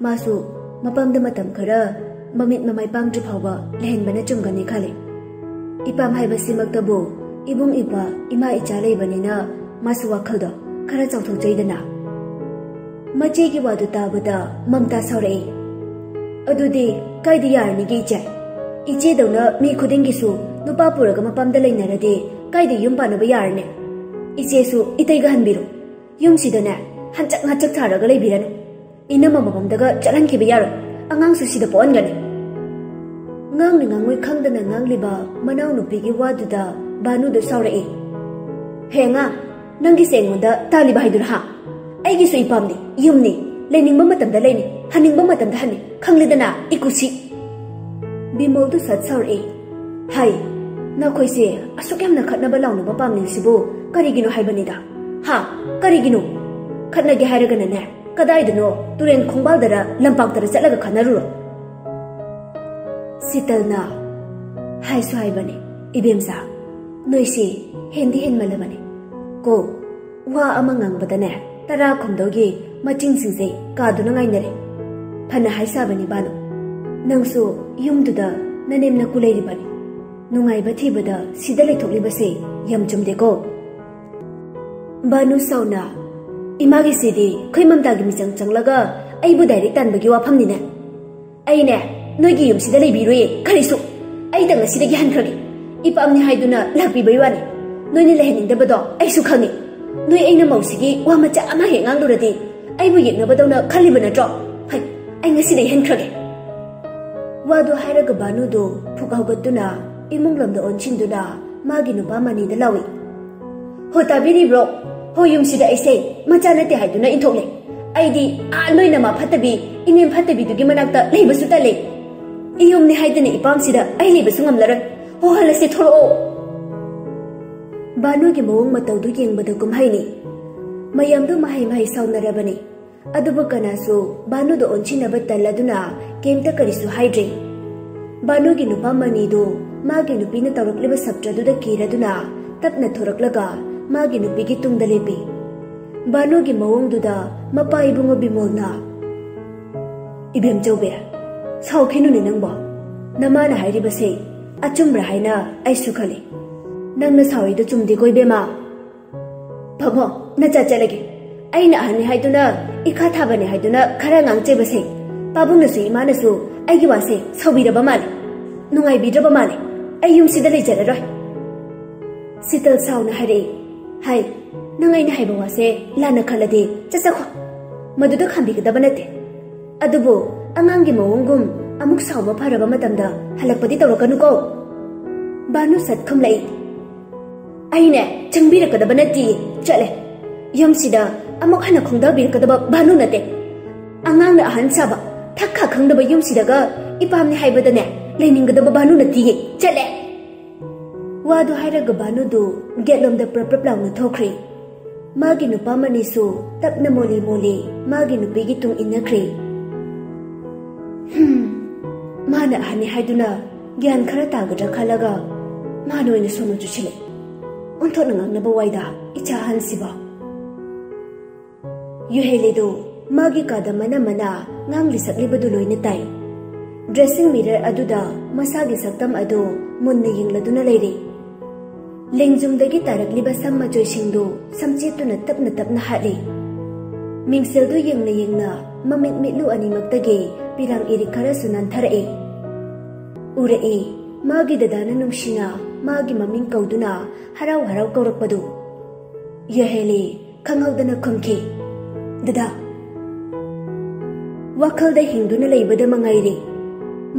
ꯃꯥꯁꯨ ꯃꯄꯥꯝꯗ ꯃꯇꯝ ꯈꯔ ꯃꯃꯤꯠ ꯃꯃꯥꯏ ꯄꯥꯡꯗ꯭ꯔꯤ ꯐꯥꯎꯕ ꯂꯩꯍꯟꯕꯅ ꯆꯨꯝꯒꯅꯤ ꯈꯜꯂꯤ꯫ ꯏꯄꯥꯝ ꯍꯥꯏꯕꯁꯤꯃꯛꯇꯕꯨ ꯏꯕꯨꯡ ꯏꯄ꯭ꯋꯥ ꯏꯃꯥ ꯏꯆꯥ ꯂꯩꯕꯅꯤꯅ ꯃꯥꯁꯨ ꯋꯥꯈꯜꯗꯣ ꯈꯔ ꯆꯥꯎꯊꯣꯛꯆꯩꯗꯅ꯫" ꯃꯆꯦꯒꯤ ꯋꯥꯗꯨ ꯇꯥꯕꯗ ꯃꯝꯇꯥ ꯁꯥꯎꯔꯛꯏ, "ꯑꯗꯨꯗꯤ ꯀꯥꯏꯗ ꯌꯥꯔꯅꯤꯒꯦ ꯏꯆꯦ? ꯏꯆꯦꯗꯧꯅ ꯃꯤ ꯈꯨꯗꯤꯡꯒꯤꯁꯨ ꯅꯨꯄꯥ ꯄꯨꯔꯒ ꯃꯄꯥꯝꯗ ꯂꯩꯅꯔꯗꯤ ꯀꯥꯏꯗ ꯌꯨꯝ ꯄꯥꯟꯅꯕ ꯌꯥꯔꯅꯤ? ꯏꯆꯦꯁꯨ ꯏꯇꯩꯒ ꯍꯟꯕꯤꯔꯣ꯫ ꯌꯨꯝꯁꯤꯗꯅꯦ ꯍꯟꯆꯛ ꯉꯥꯆꯛ ꯊꯥꯔꯒ ꯂꯩꯕꯤꯔꯅꯨ꯫ ꯏꯅꯝꯃ ꯃꯄꯥꯝꯗꯒ ꯆꯠꯍꯟꯈꯤꯕ ꯌꯥꯔꯣꯏ꯫ ꯑꯉꯥꯡꯁꯨ ꯁꯤꯗ ꯄꯣꯛꯍꯟꯒꯅꯤ꯫" ꯉꯥꯡꯅ ꯉꯥꯡꯉꯣꯏ ꯈꯪꯗꯅ ꯉꯥꯡꯂꯤꯕ ꯃꯅꯥꯎꯅꯨꯄꯤꯒꯤ ꯋꯥꯗꯨꯗ ꯕꯥꯅꯨꯗ ꯁꯥꯎꯔꯛꯏ, "ꯍꯦ ꯑꯉꯥꯡ, ꯅꯪꯒꯤꯁꯦ ꯑꯩꯉꯣꯟꯗ ꯇꯥꯜꯂꯤꯕ ꯍꯥꯏꯗꯨꯔ ꯍꯥ? ꯑꯩꯒꯤꯁꯨ ꯏꯄꯥꯝꯗꯤ ꯌꯨꯝꯅꯤ, ꯂꯩꯅꯤꯡꯕ ꯃꯇꯝꯗ ꯂꯩꯅꯤ, ꯍꯟꯅꯤꯡꯕ ꯃꯇꯝꯗ ꯍꯟꯅꯤ, ꯈꯪꯂꯦꯗꯅ, ꯏꯀꯨꯁꯤ꯫" ꯕꯤꯃꯣꯜꯗꯨ ꯁꯠ ꯁꯥꯎꯔꯛꯏ, "ꯍꯥꯏ, ꯅꯈꯣꯏꯁꯦ ꯑꯁꯨꯛ ꯌꯥꯝꯅ ꯈꯠꯅꯕ ꯂꯥꯎꯅꯕ ꯄꯥꯝꯂꯤꯕꯁꯤꯕꯨ ꯀꯔꯤꯒꯤꯅꯣ ꯍꯥꯏꯕꯅꯤꯗ? ꯍꯥ? ꯀꯔꯤꯒꯤꯅꯣ? ꯈꯠꯅꯒꯦ ꯍꯥꯏꯔꯒꯅꯅꯦ, ꯀꯗꯥꯏꯗꯅꯣ ꯇꯨꯔꯦꯟ ꯈꯣꯡꯕꯥꯜꯗꯔ ꯂꯝꯄꯥꯛꯇꯔ ꯆꯠꯂꯒ ꯈꯠꯅꯔꯨꯔꯣ꯫" ꯁꯤꯇꯜꯅ, "ꯍꯥꯏꯁꯨ ꯍꯥꯏꯕꯅꯤ, ꯏꯕꯦꯝꯆꯥ, ꯅꯣꯏꯁꯤ ꯍꯦꯟꯗꯤ ꯍꯦꯟꯃꯜꯂꯕꯅꯤ꯫ ꯀꯣ, ꯋꯥ ꯑꯃ ꯉꯥꯡꯕꯗꯅꯦ, ꯇꯔꯥ ꯈꯨꯝꯗꯧꯒꯤ ꯃꯆꯤꯡꯁꯤꯡꯁꯦ ꯀꯥꯗꯨꯅ ꯉꯥꯏꯅꯔꯦ꯫ ꯐꯅ ꯍꯥꯏ ꯁꯥꯕꯅꯤ ꯕꯥꯅꯨ, ꯅꯪꯁꯨ ꯌꯨꯝꯗꯨꯗ ꯅꯅꯦꯝ ꯅꯀꯨ ꯂꯩꯔꯤꯕꯅꯤ꯫ ꯅꯨꯡꯉꯥꯏꯕ ꯊꯤꯕꯗ ꯁꯤꯗ ꯂꯩꯊꯣꯛꯂꯤꯕꯁꯦ ꯌꯥꯝ ꯆꯨꯝꯗꯦꯀꯣ꯫" ꯕꯥꯅꯨ ꯁꯥꯎꯅ, "ꯏꯃꯥꯒꯤꯁꯤꯗꯤ ꯑꯩꯈꯣꯏ ꯃꯝꯇꯥꯒꯤ ꯃꯤꯆꯪ ꯆꯪꯂꯒ ꯑꯩꯕꯨ ꯗꯥꯏꯔꯦꯛ ꯇꯥꯟꯕꯒꯤ ꯋꯥꯐꯝꯅꯤꯅꯦ꯫ ꯑꯩꯅꯦ ꯅꯣꯏꯒꯤ ꯌꯨꯝꯁꯤꯗ ꯂꯩꯕꯤꯔꯣꯏꯌꯦ ꯀꯔꯤꯁꯨ꯫ ꯑꯩꯗ ꯉꯁꯤꯗꯒꯤ ꯍꯟꯈ꯭ꯔꯒꯦ꯫ ꯏꯄꯥꯝꯅꯤ ꯍꯥꯏꯗꯨꯅ ꯂꯥꯛꯄꯤꯕꯩ ꯋꯥꯅꯤ꯫ ꯅꯣꯏꯅ ꯂꯩꯍꯟꯅꯤꯡꯗꯕꯗꯣ ꯑꯩꯁꯨ ꯈꯪꯉꯤ꯫ ꯅꯣꯏ ꯑꯩꯅ ꯃꯧꯁꯤꯒꯤ ꯋꯥ ꯃꯆꯥ ꯑꯃ ꯍꯦꯛ ꯉꯥꯡꯂꯨꯔꯗꯤ ꯑꯩꯕꯨ ꯌꯦꯡꯅꯕꯗꯧꯅ ꯈꯜꯂꯤꯕ ꯅꯠꯇ꯭ꯔꯣ? ꯍꯩ, ꯑꯩ ꯉꯁꯤꯗꯩ ꯍꯦꯟꯈ꯭ꯔꯒꯦ꯫ ꯋꯥꯗꯨ ꯍꯥꯏꯔꯒ ꯚꯥꯅꯨꯗꯨ ꯐꯨꯛ ꯍꯧꯒꯠꯇꯨꯅ ꯏꯃꯨꯡ ꯂꯣꯝꯗ ꯑꯣꯟꯁꯤꯟꯗꯨꯅ ꯃꯥꯒꯤ ꯅꯨꯄꯥ ꯃꯅꯤꯗ ꯂꯥꯎꯏ꯫ "ꯍꯣ, ꯇꯥꯕꯤꯔꯤꯕ꯭ꯔꯣ? ꯍꯣ, ꯌꯨꯝꯁꯤꯗ ꯑꯩꯁꯦ ꯃꯆꯥ ꯅꯠꯇꯦ ꯍꯥꯏꯗꯨꯅ ꯏꯟꯊꯣꯛꯂꯦ꯫ ꯑꯩꯗꯤ ꯑꯥ ꯅꯣꯏ ꯅꯃꯥ ꯐꯠꯇꯕꯤ, ꯏꯅꯦꯝ ꯐꯠꯇꯕꯤꯗꯨꯒꯤ ꯃꯅꯥꯛꯇ ꯂꯩꯕꯁꯨ ꯇꯜꯂꯦ꯫ ꯏꯌꯨꯝꯅꯤ ꯍꯥꯏꯗꯅ ꯏꯄꯥꯝꯁꯤꯗ ꯑꯩ ꯂꯩꯕꯁꯨ ꯉꯝꯂꯔꯣꯏ꯫ ꯍꯣ, ꯍꯜꯂꯁꯦ, ꯊꯣꯔꯛꯑꯣ꯫" ꯚꯥꯅꯨꯒꯤ ꯃꯑꯣꯡ ꯃꯇꯧꯗꯨ ꯌꯦꯡꯕꯗ ꯀꯨꯝꯍꯩꯅꯤ꯫ ꯃꯌꯥꯝꯗꯨ ꯃꯍꯩ ꯃꯍꯩ ꯁꯥꯎꯅꯔꯕꯅꯤ꯫ ꯑꯗꯨꯕꯨ ꯀꯅꯥꯁꯨ ꯚꯥꯅꯨꯗ ꯑꯣꯟꯁꯤꯟꯅꯕ ꯇꯜꯂꯗꯨꯅ ꯀꯩꯝꯇ ꯀꯔꯤꯁꯨ ꯍꯥꯏꯗ꯭ꯔꯤ꯫ ꯚꯥꯅꯨꯒꯤ ꯅꯨꯄꯥ ꯃꯅꯤꯗꯨ ꯃꯥꯒꯤ ꯅꯨꯄꯤꯅ ꯇꯧꯔꯛꯂꯤꯕ ꯁꯞꯇ꯭ꯔꯗꯨꯗ ꯀꯤꯔꯗꯨꯅ ꯇꯞꯅ ꯊꯣꯔꯛꯂꯒ ꯃꯥꯒꯤ ꯅꯨꯄꯤꯒꯤ ꯇꯨꯡꯗ ꯂꯦꯞꯄꯤ꯫ ꯚꯥꯅꯨꯒꯤ ꯃꯑꯣꯡꯗꯨꯗ ꯃꯄꯥ ꯏꯕꯨꯡꯉꯣ ꯕꯤꯃꯣꯜꯅ, "ꯏꯕꯦꯝꯆꯧꯕꯤ, ꯁꯥꯎꯈꯤꯅꯨꯅꯦ ꯅꯪꯕꯣ꯫ ꯅꯃꯥꯅ ꯍꯥꯏꯔꯤꯕꯁꯦ ꯑꯆꯨꯝꯕ꯭ꯔꯥ ꯍꯥꯏꯅ ꯑꯩꯁꯨ ꯈꯜꯂꯤ꯫ ꯅꯪꯅ ꯁꯥꯎꯔꯤꯗꯣ ꯆꯨꯝꯗꯦꯀꯣ ꯏꯕꯦꯝꯃ꯫ ꯐꯕꯣ, ꯅꯆꯥ ꯆꯠꯂꯒꯦ꯫ ꯑꯩꯅ ꯑꯍꯟꯅꯤ ꯍꯥꯏꯗꯨꯅ, ꯏꯈꯥ ꯊꯥꯕꯅꯤ ꯍꯥꯏꯗꯨꯅ ꯈꯔ ꯉꯥꯡꯆꯩꯕꯁꯦ ꯄꯥꯕꯨꯡꯅꯁꯨ ꯏꯃꯥꯅꯁꯨ ꯑꯩꯒꯤ ꯋꯥꯁꯦ ꯁꯥꯎꯕꯤꯔꯕ ꯃꯥꯜꯂꯦ, ꯅꯨꯡꯉꯥꯏꯕꯤꯗ꯭ꯔꯕ ꯃꯥꯜꯂꯦ꯫ ꯑꯩ ꯌꯨꯝꯁꯤꯗ ꯂꯩꯖꯔꯔꯣꯏ꯫" ꯁꯤꯇꯜ ꯁꯥꯎꯅ ꯍꯥꯏꯔꯛꯏ꯫ "ꯍꯥꯏ, ꯅꯪ ꯑꯩꯅ ꯍꯥꯏꯕ ꯋꯥꯁꯦ ꯂꯥꯟꯅ ꯈꯜꯂꯗꯤ ꯆꯠꯆꯈꯣ꯫ ꯃꯗꯨꯗ ꯈꯥꯝꯕꯤꯒꯗꯕ ꯅꯠꯇꯦ꯫ ꯑꯗꯨꯕꯨ ꯑꯉꯥꯡꯒꯤ ꯃꯑꯣꯡꯒꯨꯝ ꯑꯃꯨꯛ ꯁꯥꯎꯕ ꯐꯔꯕ ꯃꯇꯝꯗ ꯍꯜꯂꯛꯄꯗꯤ ꯇꯧꯔꯛꯀꯅꯨꯀꯣ꯫" ꯚꯥꯅꯨ ꯁꯠ ꯈꯨꯝꯂꯛꯏ꯫ "ꯑꯩꯅꯦ ꯆꯪꯕꯤꯔꯛꯀꯗꯕ ꯅꯠꯇꯦ, ꯆꯠꯂꯦ꯫ ꯌꯨꯝꯁꯤꯗ ꯑꯃꯨꯛ ꯍꯟꯅ ꯈꯣꯡꯗꯥꯕꯤꯔꯛꯀꯗꯕ ꯚꯥꯅꯨ ꯅꯠꯇꯦ꯫ ꯑꯉꯥꯡꯅ ꯑꯍꯟ ꯁꯥꯕ, ꯊꯛ ꯈꯥ ꯈꯪꯗꯕ ꯌꯨꯝꯁꯤꯗꯒ ꯏꯄꯥꯝꯅꯤ ꯍꯥꯏꯕꯗꯅꯦ ꯂꯩꯅꯤꯡꯒꯗꯕ ꯚꯥꯅꯨ ꯅꯠꯇꯤꯌꯦ, ꯆꯠꯂꯦ꯫" ꯋꯥꯗꯨ ꯍꯥꯏꯔꯒ ꯚꯥꯅꯨꯗꯨ ꯒꯦꯠꯂꯣꯝꯗ ꯄ꯭ꯔꯞ ꯄ꯭ꯔꯞ ꯂꯥꯎꯅ ꯊꯣꯛꯈ꯭ꯔꯦ꯫ ꯃꯥꯒꯤ ꯅꯨꯄꯥ ꯃꯅꯤꯁꯨ ꯇꯞꯅ ꯃꯣꯂꯤ ꯃꯣꯂꯤ ꯃꯥꯒꯤ ꯅꯨꯄꯤꯒꯤ ꯇꯨꯡ ꯏꯟꯅꯈ꯭ꯔꯦ꯫ "ꯍꯝ, ꯃꯥꯅ ꯑꯍꯟꯅꯤ ꯍꯥꯏꯗꯨꯅ ꯒ꯭ꯌꯥꯟ ꯈꯔ ꯇꯥꯒꯗ꯭ꯔꯥ ꯈꯜꯂꯒ ꯃꯥꯅ ꯑꯣꯏꯅ ꯁꯣꯅꯣ ꯆꯨꯁꯤꯜꯂꯦ꯫ ꯑꯣꯟꯊꯣꯛꯅ ꯉꯥꯡꯅꯕ ꯋꯥꯏꯗ, ꯏꯆꯥ ꯑꯍꯟꯁꯤꯕꯣ꯫" ꯌꯨꯍꯦꯂꯤꯗꯨ ꯃꯥꯒꯤ ꯀꯥꯗ ꯃꯅ ꯃꯅ ꯉꯥꯡꯂꯤ ꯁꯛꯂꯤꯕꯗꯨ ꯂꯣꯏꯅ ꯇꯥꯏ꯫ ꯗ꯭ꯔꯦꯁꯤꯡ ꯃꯤꯔꯔ ꯑꯗꯨꯗ ꯃꯁꯥꯒꯤ ꯁꯛꯇꯝ ꯑꯗꯨ ꯃꯨꯟꯅ ꯌꯦꯡꯂꯗꯨꯅ ꯂꯩꯔꯤ꯫ ꯂꯦꯡꯖꯨꯝꯗꯒꯤ ꯇꯥꯔꯛꯂꯤꯕ ꯁꯝ ꯃꯆꯣꯏꯁꯤꯡꯗꯨ ꯁꯝꯆꯦꯠꯇꯨꯅ ꯇꯞꯅ ꯇꯞꯅ ꯍꯥꯠꯂꯤ꯫ ꯃꯤꯡꯁꯦꯜꯗꯨ ꯌꯦꯡꯅ ꯌꯦꯡꯅ ꯃꯃꯤꯠ ꯃꯤꯠꯂꯨ ꯑꯅꯤꯃꯛꯇꯒꯤ ꯄꯤꯔꯥꯡ ꯏꯔꯤꯛ ꯈꯔꯁꯨ ꯅꯥꯟꯊꯔꯛꯏ꯫ ꯎꯔꯛꯏ, ꯃꯥꯒꯤ ꯗꯗꯥꯅ ꯅꯨꯡꯁꯤꯅ ꯃꯥꯒꯤ ꯃꯃꯤꯡ ꯀꯧꯗꯨꯅ ꯍꯔꯥꯎ ꯍꯔꯥꯎ ꯀꯧꯔꯛꯄꯗꯨ꯫ ꯌꯨꯍꯦꯂꯤ ꯈꯪꯍꯧꯗꯅ ꯈꯨꯝꯈꯤ, "ꯗꯗꯥ, ꯋꯥꯈꯜꯗ ꯍꯤꯡꯗꯨꯅ ꯂꯩꯕꯗ ꯃꯉꯥꯏꯔꯦ꯫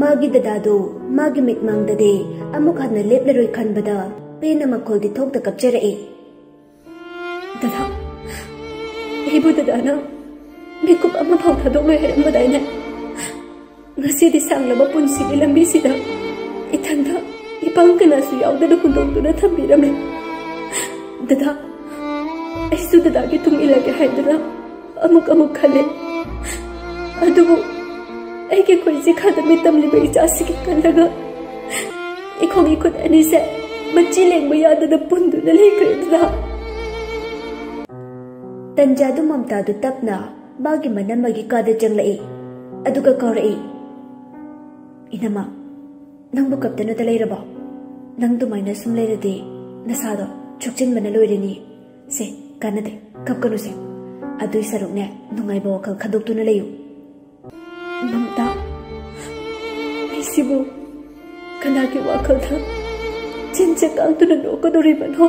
ꯃꯥꯒꯤ ꯗꯗꯥꯗꯨ ꯃꯥꯒꯤ ꯃꯤꯠꯃꯥꯡꯗꯗꯤ ꯑꯃꯨꯛ ꯍꯟꯅ ꯂꯦꯞꯂꯔꯣꯏ ꯈꯟꯕꯗ ꯄꯦꯟꯅ ꯃꯈꯣꯜꯗꯤ ꯊꯣꯛꯇ ꯀꯞꯆꯔꯛꯏ꯫ "ꯗꯗꯥ, ꯑꯩꯕꯨ ꯗꯗꯥꯅ ꯃꯤꯀꯨꯞ ꯑꯃꯐꯥꯎ ꯊꯥꯗꯣꯛꯂꯣꯏ ꯍꯥꯏꯔꯝꯕꯗꯥꯏꯅꯦ? ꯉꯁꯤꯗꯤ ꯁꯥꯡꯂꯕ ꯄꯨꯟꯁꯤꯒꯤ ꯂꯝꯕꯤꯁꯤꯗ ꯏꯊꯟꯗ ꯏꯄꯥꯡ ꯀꯅꯥꯁꯨ ꯌꯥꯎꯗꯅ ꯍꯨꯟꯗꯣꯛꯇꯨꯅ ꯊꯝꯕꯤꯔꯝꯃꯦ꯫ ꯗꯗꯥ, ꯑꯩꯁꯨ ꯗꯗꯥꯒꯤ ꯇꯨꯡ ꯏꯜꯂꯒꯦ ꯍꯥꯏꯗꯨꯅ ꯑꯃꯨꯛ ꯑꯃꯨꯛ ꯈꯜꯂꯦ꯫ ꯑꯗꯨꯕꯨ ꯑꯩꯒꯤ ꯈꯨꯠꯁꯤ ꯈꯥꯗ ꯃꯤꯠ ꯇꯝꯂꯤꯕ ꯏꯆꯥꯁꯤꯒꯤ ꯈꯜꯂꯒ ꯏꯈꯣꯡ ꯏꯈꯨꯠ ꯑꯅꯤꯁꯦ ꯃꯆꯤ ꯂꯦꯡꯕ ꯌꯥꯗꯅ ꯄꯨꯟꯗꯨꯅ ꯂꯩꯈ꯭ꯔꯦ ꯗꯗꯥ꯫" ꯇꯟꯖꯥꯗꯨ ꯃꯝꯇꯥꯗꯨ ꯇꯞꯅ ꯃꯥꯒꯤ ꯃꯅꯝꯃꯒꯤ ꯀꯥꯗ ꯆꯪꯂꯛꯏ꯫ ꯑꯗꯨꯒ ꯀꯧꯔꯛꯏ, "ꯏꯅꯝꯃ, ꯅꯪꯕꯨ ꯀꯞꯇꯅꯇ ꯂꯩꯔꯕꯣ? ꯅꯪ ꯑꯗꯨꯃꯥꯏꯅ ꯁꯨꯝ ꯂꯩꯔꯗꯤ ꯅꯁꯥꯗꯣ ꯁꯣꯛꯆꯤꯟꯕꯅ ꯂꯣꯏꯔꯅꯤ꯫ ꯁꯦ, ꯀꯥꯟꯅꯗꯦ, ꯀꯞꯀꯅꯨꯁꯦ꯫ ꯑꯗꯨꯏ ꯁꯔꯨꯛꯅꯦ, ꯅꯨꯡꯉꯥꯏꯕ ꯋꯥꯈꯜ ꯈꯟꯗꯣꯛꯇꯨꯅ ꯂꯩꯌꯨ꯫" "ꯃꯝꯇꯥ, ꯑꯩꯁꯤꯕꯨ ꯀꯅꯥꯒꯤ ꯋꯥꯈꯜꯗ ꯆꯤꯟ ꯆꯀꯥꯡꯗꯨꯅ ꯅꯣꯛꯀꯗꯧꯔꯤꯕꯅꯣ?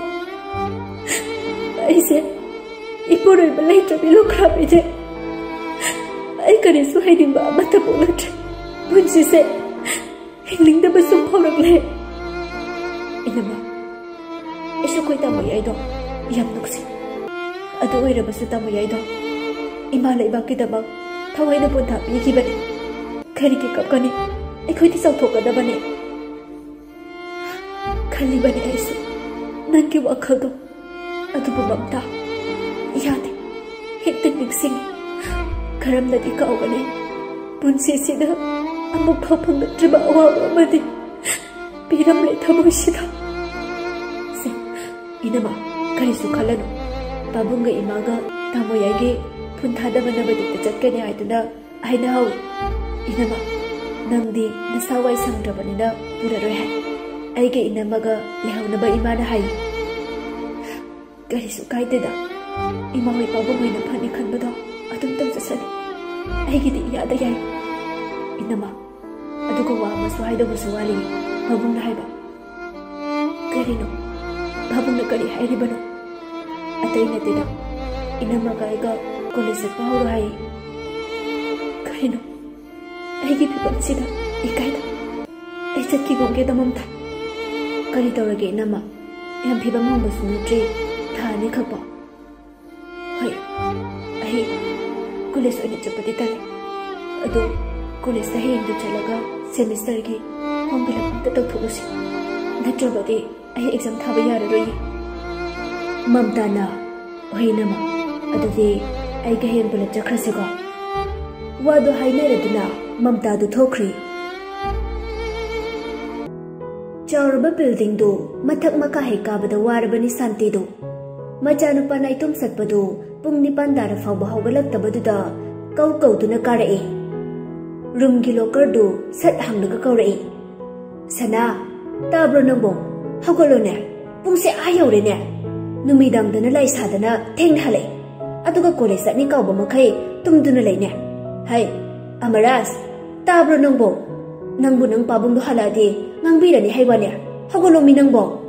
ꯑꯩꯁꯦ ꯏꯄꯨꯔꯣꯏꯕ ꯂꯩꯇ꯭ꯔꯕꯤ ꯂꯨꯈ꯭ꯔꯥꯕꯤꯅꯦ꯫ ꯑꯩ ꯀꯔꯤꯁꯨ ꯍꯩꯅꯤꯡꯕ ꯑꯃꯠꯇ ꯄꯣꯛꯂꯛꯇ꯭ꯔꯦ꯫ ꯄꯨꯟꯁꯤꯁꯦ ꯍꯤꯡꯅꯤꯡꯗꯕ ꯁꯨꯝ ꯐꯥꯎꯔꯛꯂꯦ꯫" "ꯏꯅꯝꯃ, ꯑꯩꯁꯨ ꯑꯩꯈꯣꯏ ꯇꯥꯃꯣ ꯌꯥꯏꯗꯣ ꯌꯥꯝ ꯅꯨꯡꯁꯤ꯫ ꯑꯗꯨ ꯑꯣꯏꯔꯕꯁꯨ ꯇꯥꯃꯣ ꯌꯥꯏꯗꯣ ꯏꯃꯥ ꯂꯩꯕꯥꯛꯀꯤꯗꯃꯛ ꯊꯋꯥꯏꯅ ꯄꯣꯟꯊꯥ ꯄꯤꯈꯤꯕꯅꯤ꯫ ꯀꯔꯤꯒꯤ ꯀꯞꯀꯅꯤ? ꯑꯩꯈꯣꯏꯗꯤ ꯆꯥꯎꯊꯣꯛꯀꯗꯕꯅꯤ꯫" "ꯈꯜꯂꯤꯕꯅꯤ ꯑꯩꯁꯨ ꯅꯪꯒꯤ ꯋꯥꯈꯜꯗꯣ꯫ ꯑꯗꯨꯕꯨ ꯃꯝꯇꯥ, ꯌꯥꯗꯦ, ꯍꯦꯛꯇ ꯅꯤꯡꯁꯤꯡꯉꯤ꯫ ꯀꯔꯝꯅꯗꯤ ꯀꯥꯎꯒꯅꯤ? ꯄꯨꯟꯁꯤꯁꯤꯗ ꯑꯃꯨꯛ ꯐꯥꯎ ꯐꯪꯂꯛꯇ꯭ꯔꯤꯕ ꯑꯋꯥꯕ ꯑꯃꯗꯤ ꯄꯤꯔꯝꯂꯦ ꯊꯃꯣꯏꯁꯤꯗ꯫" "ꯁꯦ, ꯏꯅꯝꯃ, ꯀꯔꯤꯁꯨ ꯈꯜꯂꯅꯨ꯫ ꯄꯥꯕꯨꯡꯒ ꯏꯃꯥꯒ ꯇꯥꯃꯣ ꯌꯥꯏꯒꯤ ꯐꯨꯟ ꯊꯥꯗꯕ ꯅꯕꯗꯤꯛꯇ ꯆꯠꯀꯅꯤ ꯍꯥꯏꯗꯨꯅ ꯍꯥꯏꯅꯍꯧꯏ꯫ ꯏꯅꯝꯃ, ꯅꯪꯗꯤ ꯅꯁꯥ ꯋꯥꯏ ꯁꯪꯗ꯭ꯔꯕꯅꯤꯅ ꯄꯨꯔꯔꯣꯏ ꯍꯥꯏ꯫ ꯑꯩꯒ ꯏꯅꯝꯃꯒ ꯂꯩꯍꯧꯅꯕ ꯏꯃꯥꯅ ꯍꯥꯏ꯫" "ꯀꯔꯤꯁꯨ ꯀꯥꯏꯗꯦꯗ꯫ ꯏꯃꯥ ꯍꯣꯏ ꯄꯥꯕꯨꯡ ꯍꯣꯏꯅ ꯐꯅꯤ ꯈꯟꯕꯗꯣ ꯑꯗꯨꯝ ꯇꯧꯖꯁꯅꯤ꯫ ꯑꯩꯒꯤꯗꯤ ꯏꯌꯥꯗ ꯌꯥꯏ꯫" "ꯏꯅꯝꯃ, ꯑꯗꯨꯒ ꯋꯥ ꯑꯃꯁꯨ ꯍꯥꯏꯗꯧꯕꯁꯨ ꯋꯥꯠꯂꯤ꯫" ꯄꯥꯕꯨꯡꯅ ꯍꯥꯏꯕ꯫ "ꯀꯔꯤꯅꯣ? ꯄꯥꯕꯨꯡꯅ ꯀꯔꯤ ꯍꯥꯏꯔꯤꯕꯅꯣ?" "ꯑꯇꯩ ꯅꯠꯇꯦꯗ, ꯏꯅꯝꯃꯒ ꯑꯩꯒ ꯀꯣꯂꯦꯖ ꯆꯠꯄ ꯍꯧꯔꯣ ꯍꯥꯏꯌꯦ꯫" "ꯀꯔꯤ? ꯀꯩꯅꯣ? ꯑꯩꯒꯤ ꯐꯤꯕꯝꯁꯤꯗ ꯏꯀꯥꯏꯗ ꯑꯩ ꯆꯠꯈꯤꯒꯨꯝꯒꯦꯗ, ꯃꯝꯇꯥ꯫ ꯀꯔꯤ ꯇꯧꯔꯒꯦ, ꯏꯅꯝꯃ? ꯌꯥꯝ ꯐꯤꯕꯝ ꯍꯣꯡꯕꯁꯨ ꯅꯠꯇ꯭ꯔꯤ, ꯊꯥ ꯑꯅꯤ ꯈꯛꯄꯣ꯫ ꯍꯣꯏ, ꯑꯩ ꯀꯣꯂꯦꯖ ꯑꯣꯏꯅ ꯆꯠꯄꯗꯤ ꯇꯜꯂꯦ꯫ ꯑꯗꯣ ꯀꯣꯂꯦꯖꯇ ꯍꯌꯦꯡꯗꯣ ꯆꯠꯂꯒ ꯁꯦꯃꯤꯁꯇꯔꯒꯤ ꯐꯣꯔꯝ ꯐꯤꯜ ꯑꯞ ꯑꯝꯇ ꯇꯧꯊꯣꯛꯂꯨꯁꯤ, ꯅꯠꯇ꯭ꯔꯕꯗꯤ ꯑꯩ ꯑꯦꯛꯖꯥꯝ ꯊꯥꯕ ꯌꯥꯔꯔꯣꯏꯌꯦ꯫ ꯃꯝꯇꯥꯅ, "ꯍꯣꯏ ꯏꯅꯝꯃ, ꯑꯗꯨꯗꯤ ꯑꯩꯒ ꯍꯌꯦꯡ ꯄꯨꯂꯞ ꯆꯠꯈ꯭ꯔꯁꯤꯀꯣ?" ꯋꯥꯗꯨ ꯍꯥꯏꯅꯔꯗꯨꯅ ꯃꯝꯇꯥꯗꯨ ꯊꯣꯛꯈ꯭ꯔꯦ꯫ ꯆꯥꯎꯔꯕ ꯕꯤꯜꯗꯤꯡꯗꯨ ꯃꯊꯛ ꯃꯈꯥ ꯍꯦꯛ ꯀꯥꯕꯗ ꯋꯥꯔꯕꯅꯤ ꯁꯥꯟꯇꯤꯗꯨ꯫ ꯃꯆꯥꯅꯨꯄꯥ ꯅꯥꯏꯇꯣꯝ ꯁꯛꯄꯗꯨ ꯄꯨꯡ ꯅꯤꯄꯥꯟ ꯇꯥꯔ ꯐꯥꯎꯕ ꯍꯧꯒꯠꯂꯛꯇꯕꯗꯨꯗ ꯀꯧ ꯀꯧꯗꯨꯅ ꯀꯥꯔꯛꯏ꯫ ꯔꯨꯝꯒꯤ ꯂꯣꯀꯔꯗꯨ ꯁꯠ ꯍꯥꯡꯂꯒ ꯀꯧꯔꯛꯏ, "ꯁꯅꯥ, ꯇꯥꯕ꯭ꯔꯣ ꯅꯪꯕꯣ? ꯍꯧꯒꯠꯂꯣꯅꯦ, ꯄꯨꯡꯁꯦ ꯑꯥ ꯌꯧꯔꯦꯅꯦ꯫ ꯅꯨꯃꯤꯗꯥꯡꯗꯅ ꯂꯥꯏ ꯁꯥꯗꯅ ꯊꯦꯡꯅ ꯍꯜꯂꯛꯏ, ꯑꯗꯨꯒ ꯀꯣꯂꯦꯖ ꯆꯠꯅꯤ ꯀꯥꯎꯕ ꯃꯈꯩ ꯇꯨꯝꯗꯨꯅ ꯂꯩꯅꯦ꯫ ꯍꯩ, ꯑꯃꯔꯥꯖ, ꯇꯥꯕ꯭ꯔꯣ ꯅꯪꯕꯣ? ꯅꯪꯕꯨ ꯅꯪ ꯄꯥꯕꯨꯡꯗꯣ ꯍꯜꯂꯛꯑꯗꯤ ꯉꯥꯡꯕꯤꯔꯅꯤ ꯍꯥꯏꯕꯅꯦ꯫ ꯍꯧꯒꯠꯂꯣꯃꯤ ꯅꯪꯕꯣ!"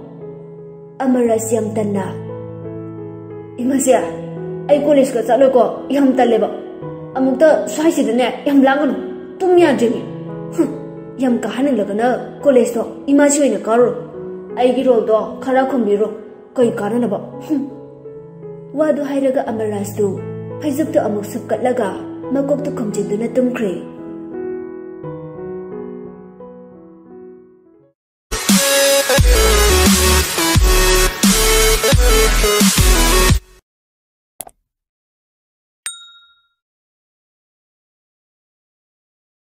ꯑꯃꯔꯥꯖ ꯌꯥꯝ ꯇꯟꯅ, "ꯏꯃꯥꯁꯦ, ꯑꯩ ꯀꯣꯂꯦꯖꯀ ꯆꯠꯂꯣꯏꯀꯣ, ꯌꯥꯝ ꯇꯜꯂꯦꯕ꯫ ꯑꯃꯨꯛꯇ ꯁ꯭ꯋꯥꯏꯁꯤꯗꯅꯦ ꯌꯥꯝ ꯂꯥꯡꯒꯅꯨ, ꯇꯨꯝ ꯌꯥꯗ꯭ꯔꯤꯅꯦ꯫ ꯍꯨꯝ, ꯌꯥꯝ ꯀꯥꯍꯟꯅꯤꯡꯂꯒꯅ ꯀꯣꯂꯦꯖꯇꯣ ꯏꯃꯥꯁꯤ ꯑꯣꯏꯅ ꯀꯥꯔꯨꯔꯣ꯫ ꯑꯩꯒꯤ ꯔꯣꯜꯗꯣ ꯈꯔ ꯈꯨꯝꯕꯤꯔꯣ, ꯀꯩ ꯀꯥꯟꯅꯅꯕ?" ꯍꯨꯝ꯫ ꯋꯥꯗꯨ ꯍꯥꯏꯔꯒ ꯑꯃꯔꯥꯖꯇꯨ ꯐꯩꯖꯨꯞꯇꯨ ꯑꯃꯨꯛ ꯁꯨꯞꯀꯠꯂꯒ ꯃꯀꯣꯛꯇꯨ ꯈꯨꯝꯖꯤꯟꯗꯨꯅ ꯇꯨꯝꯈ꯭ꯔꯦ꯫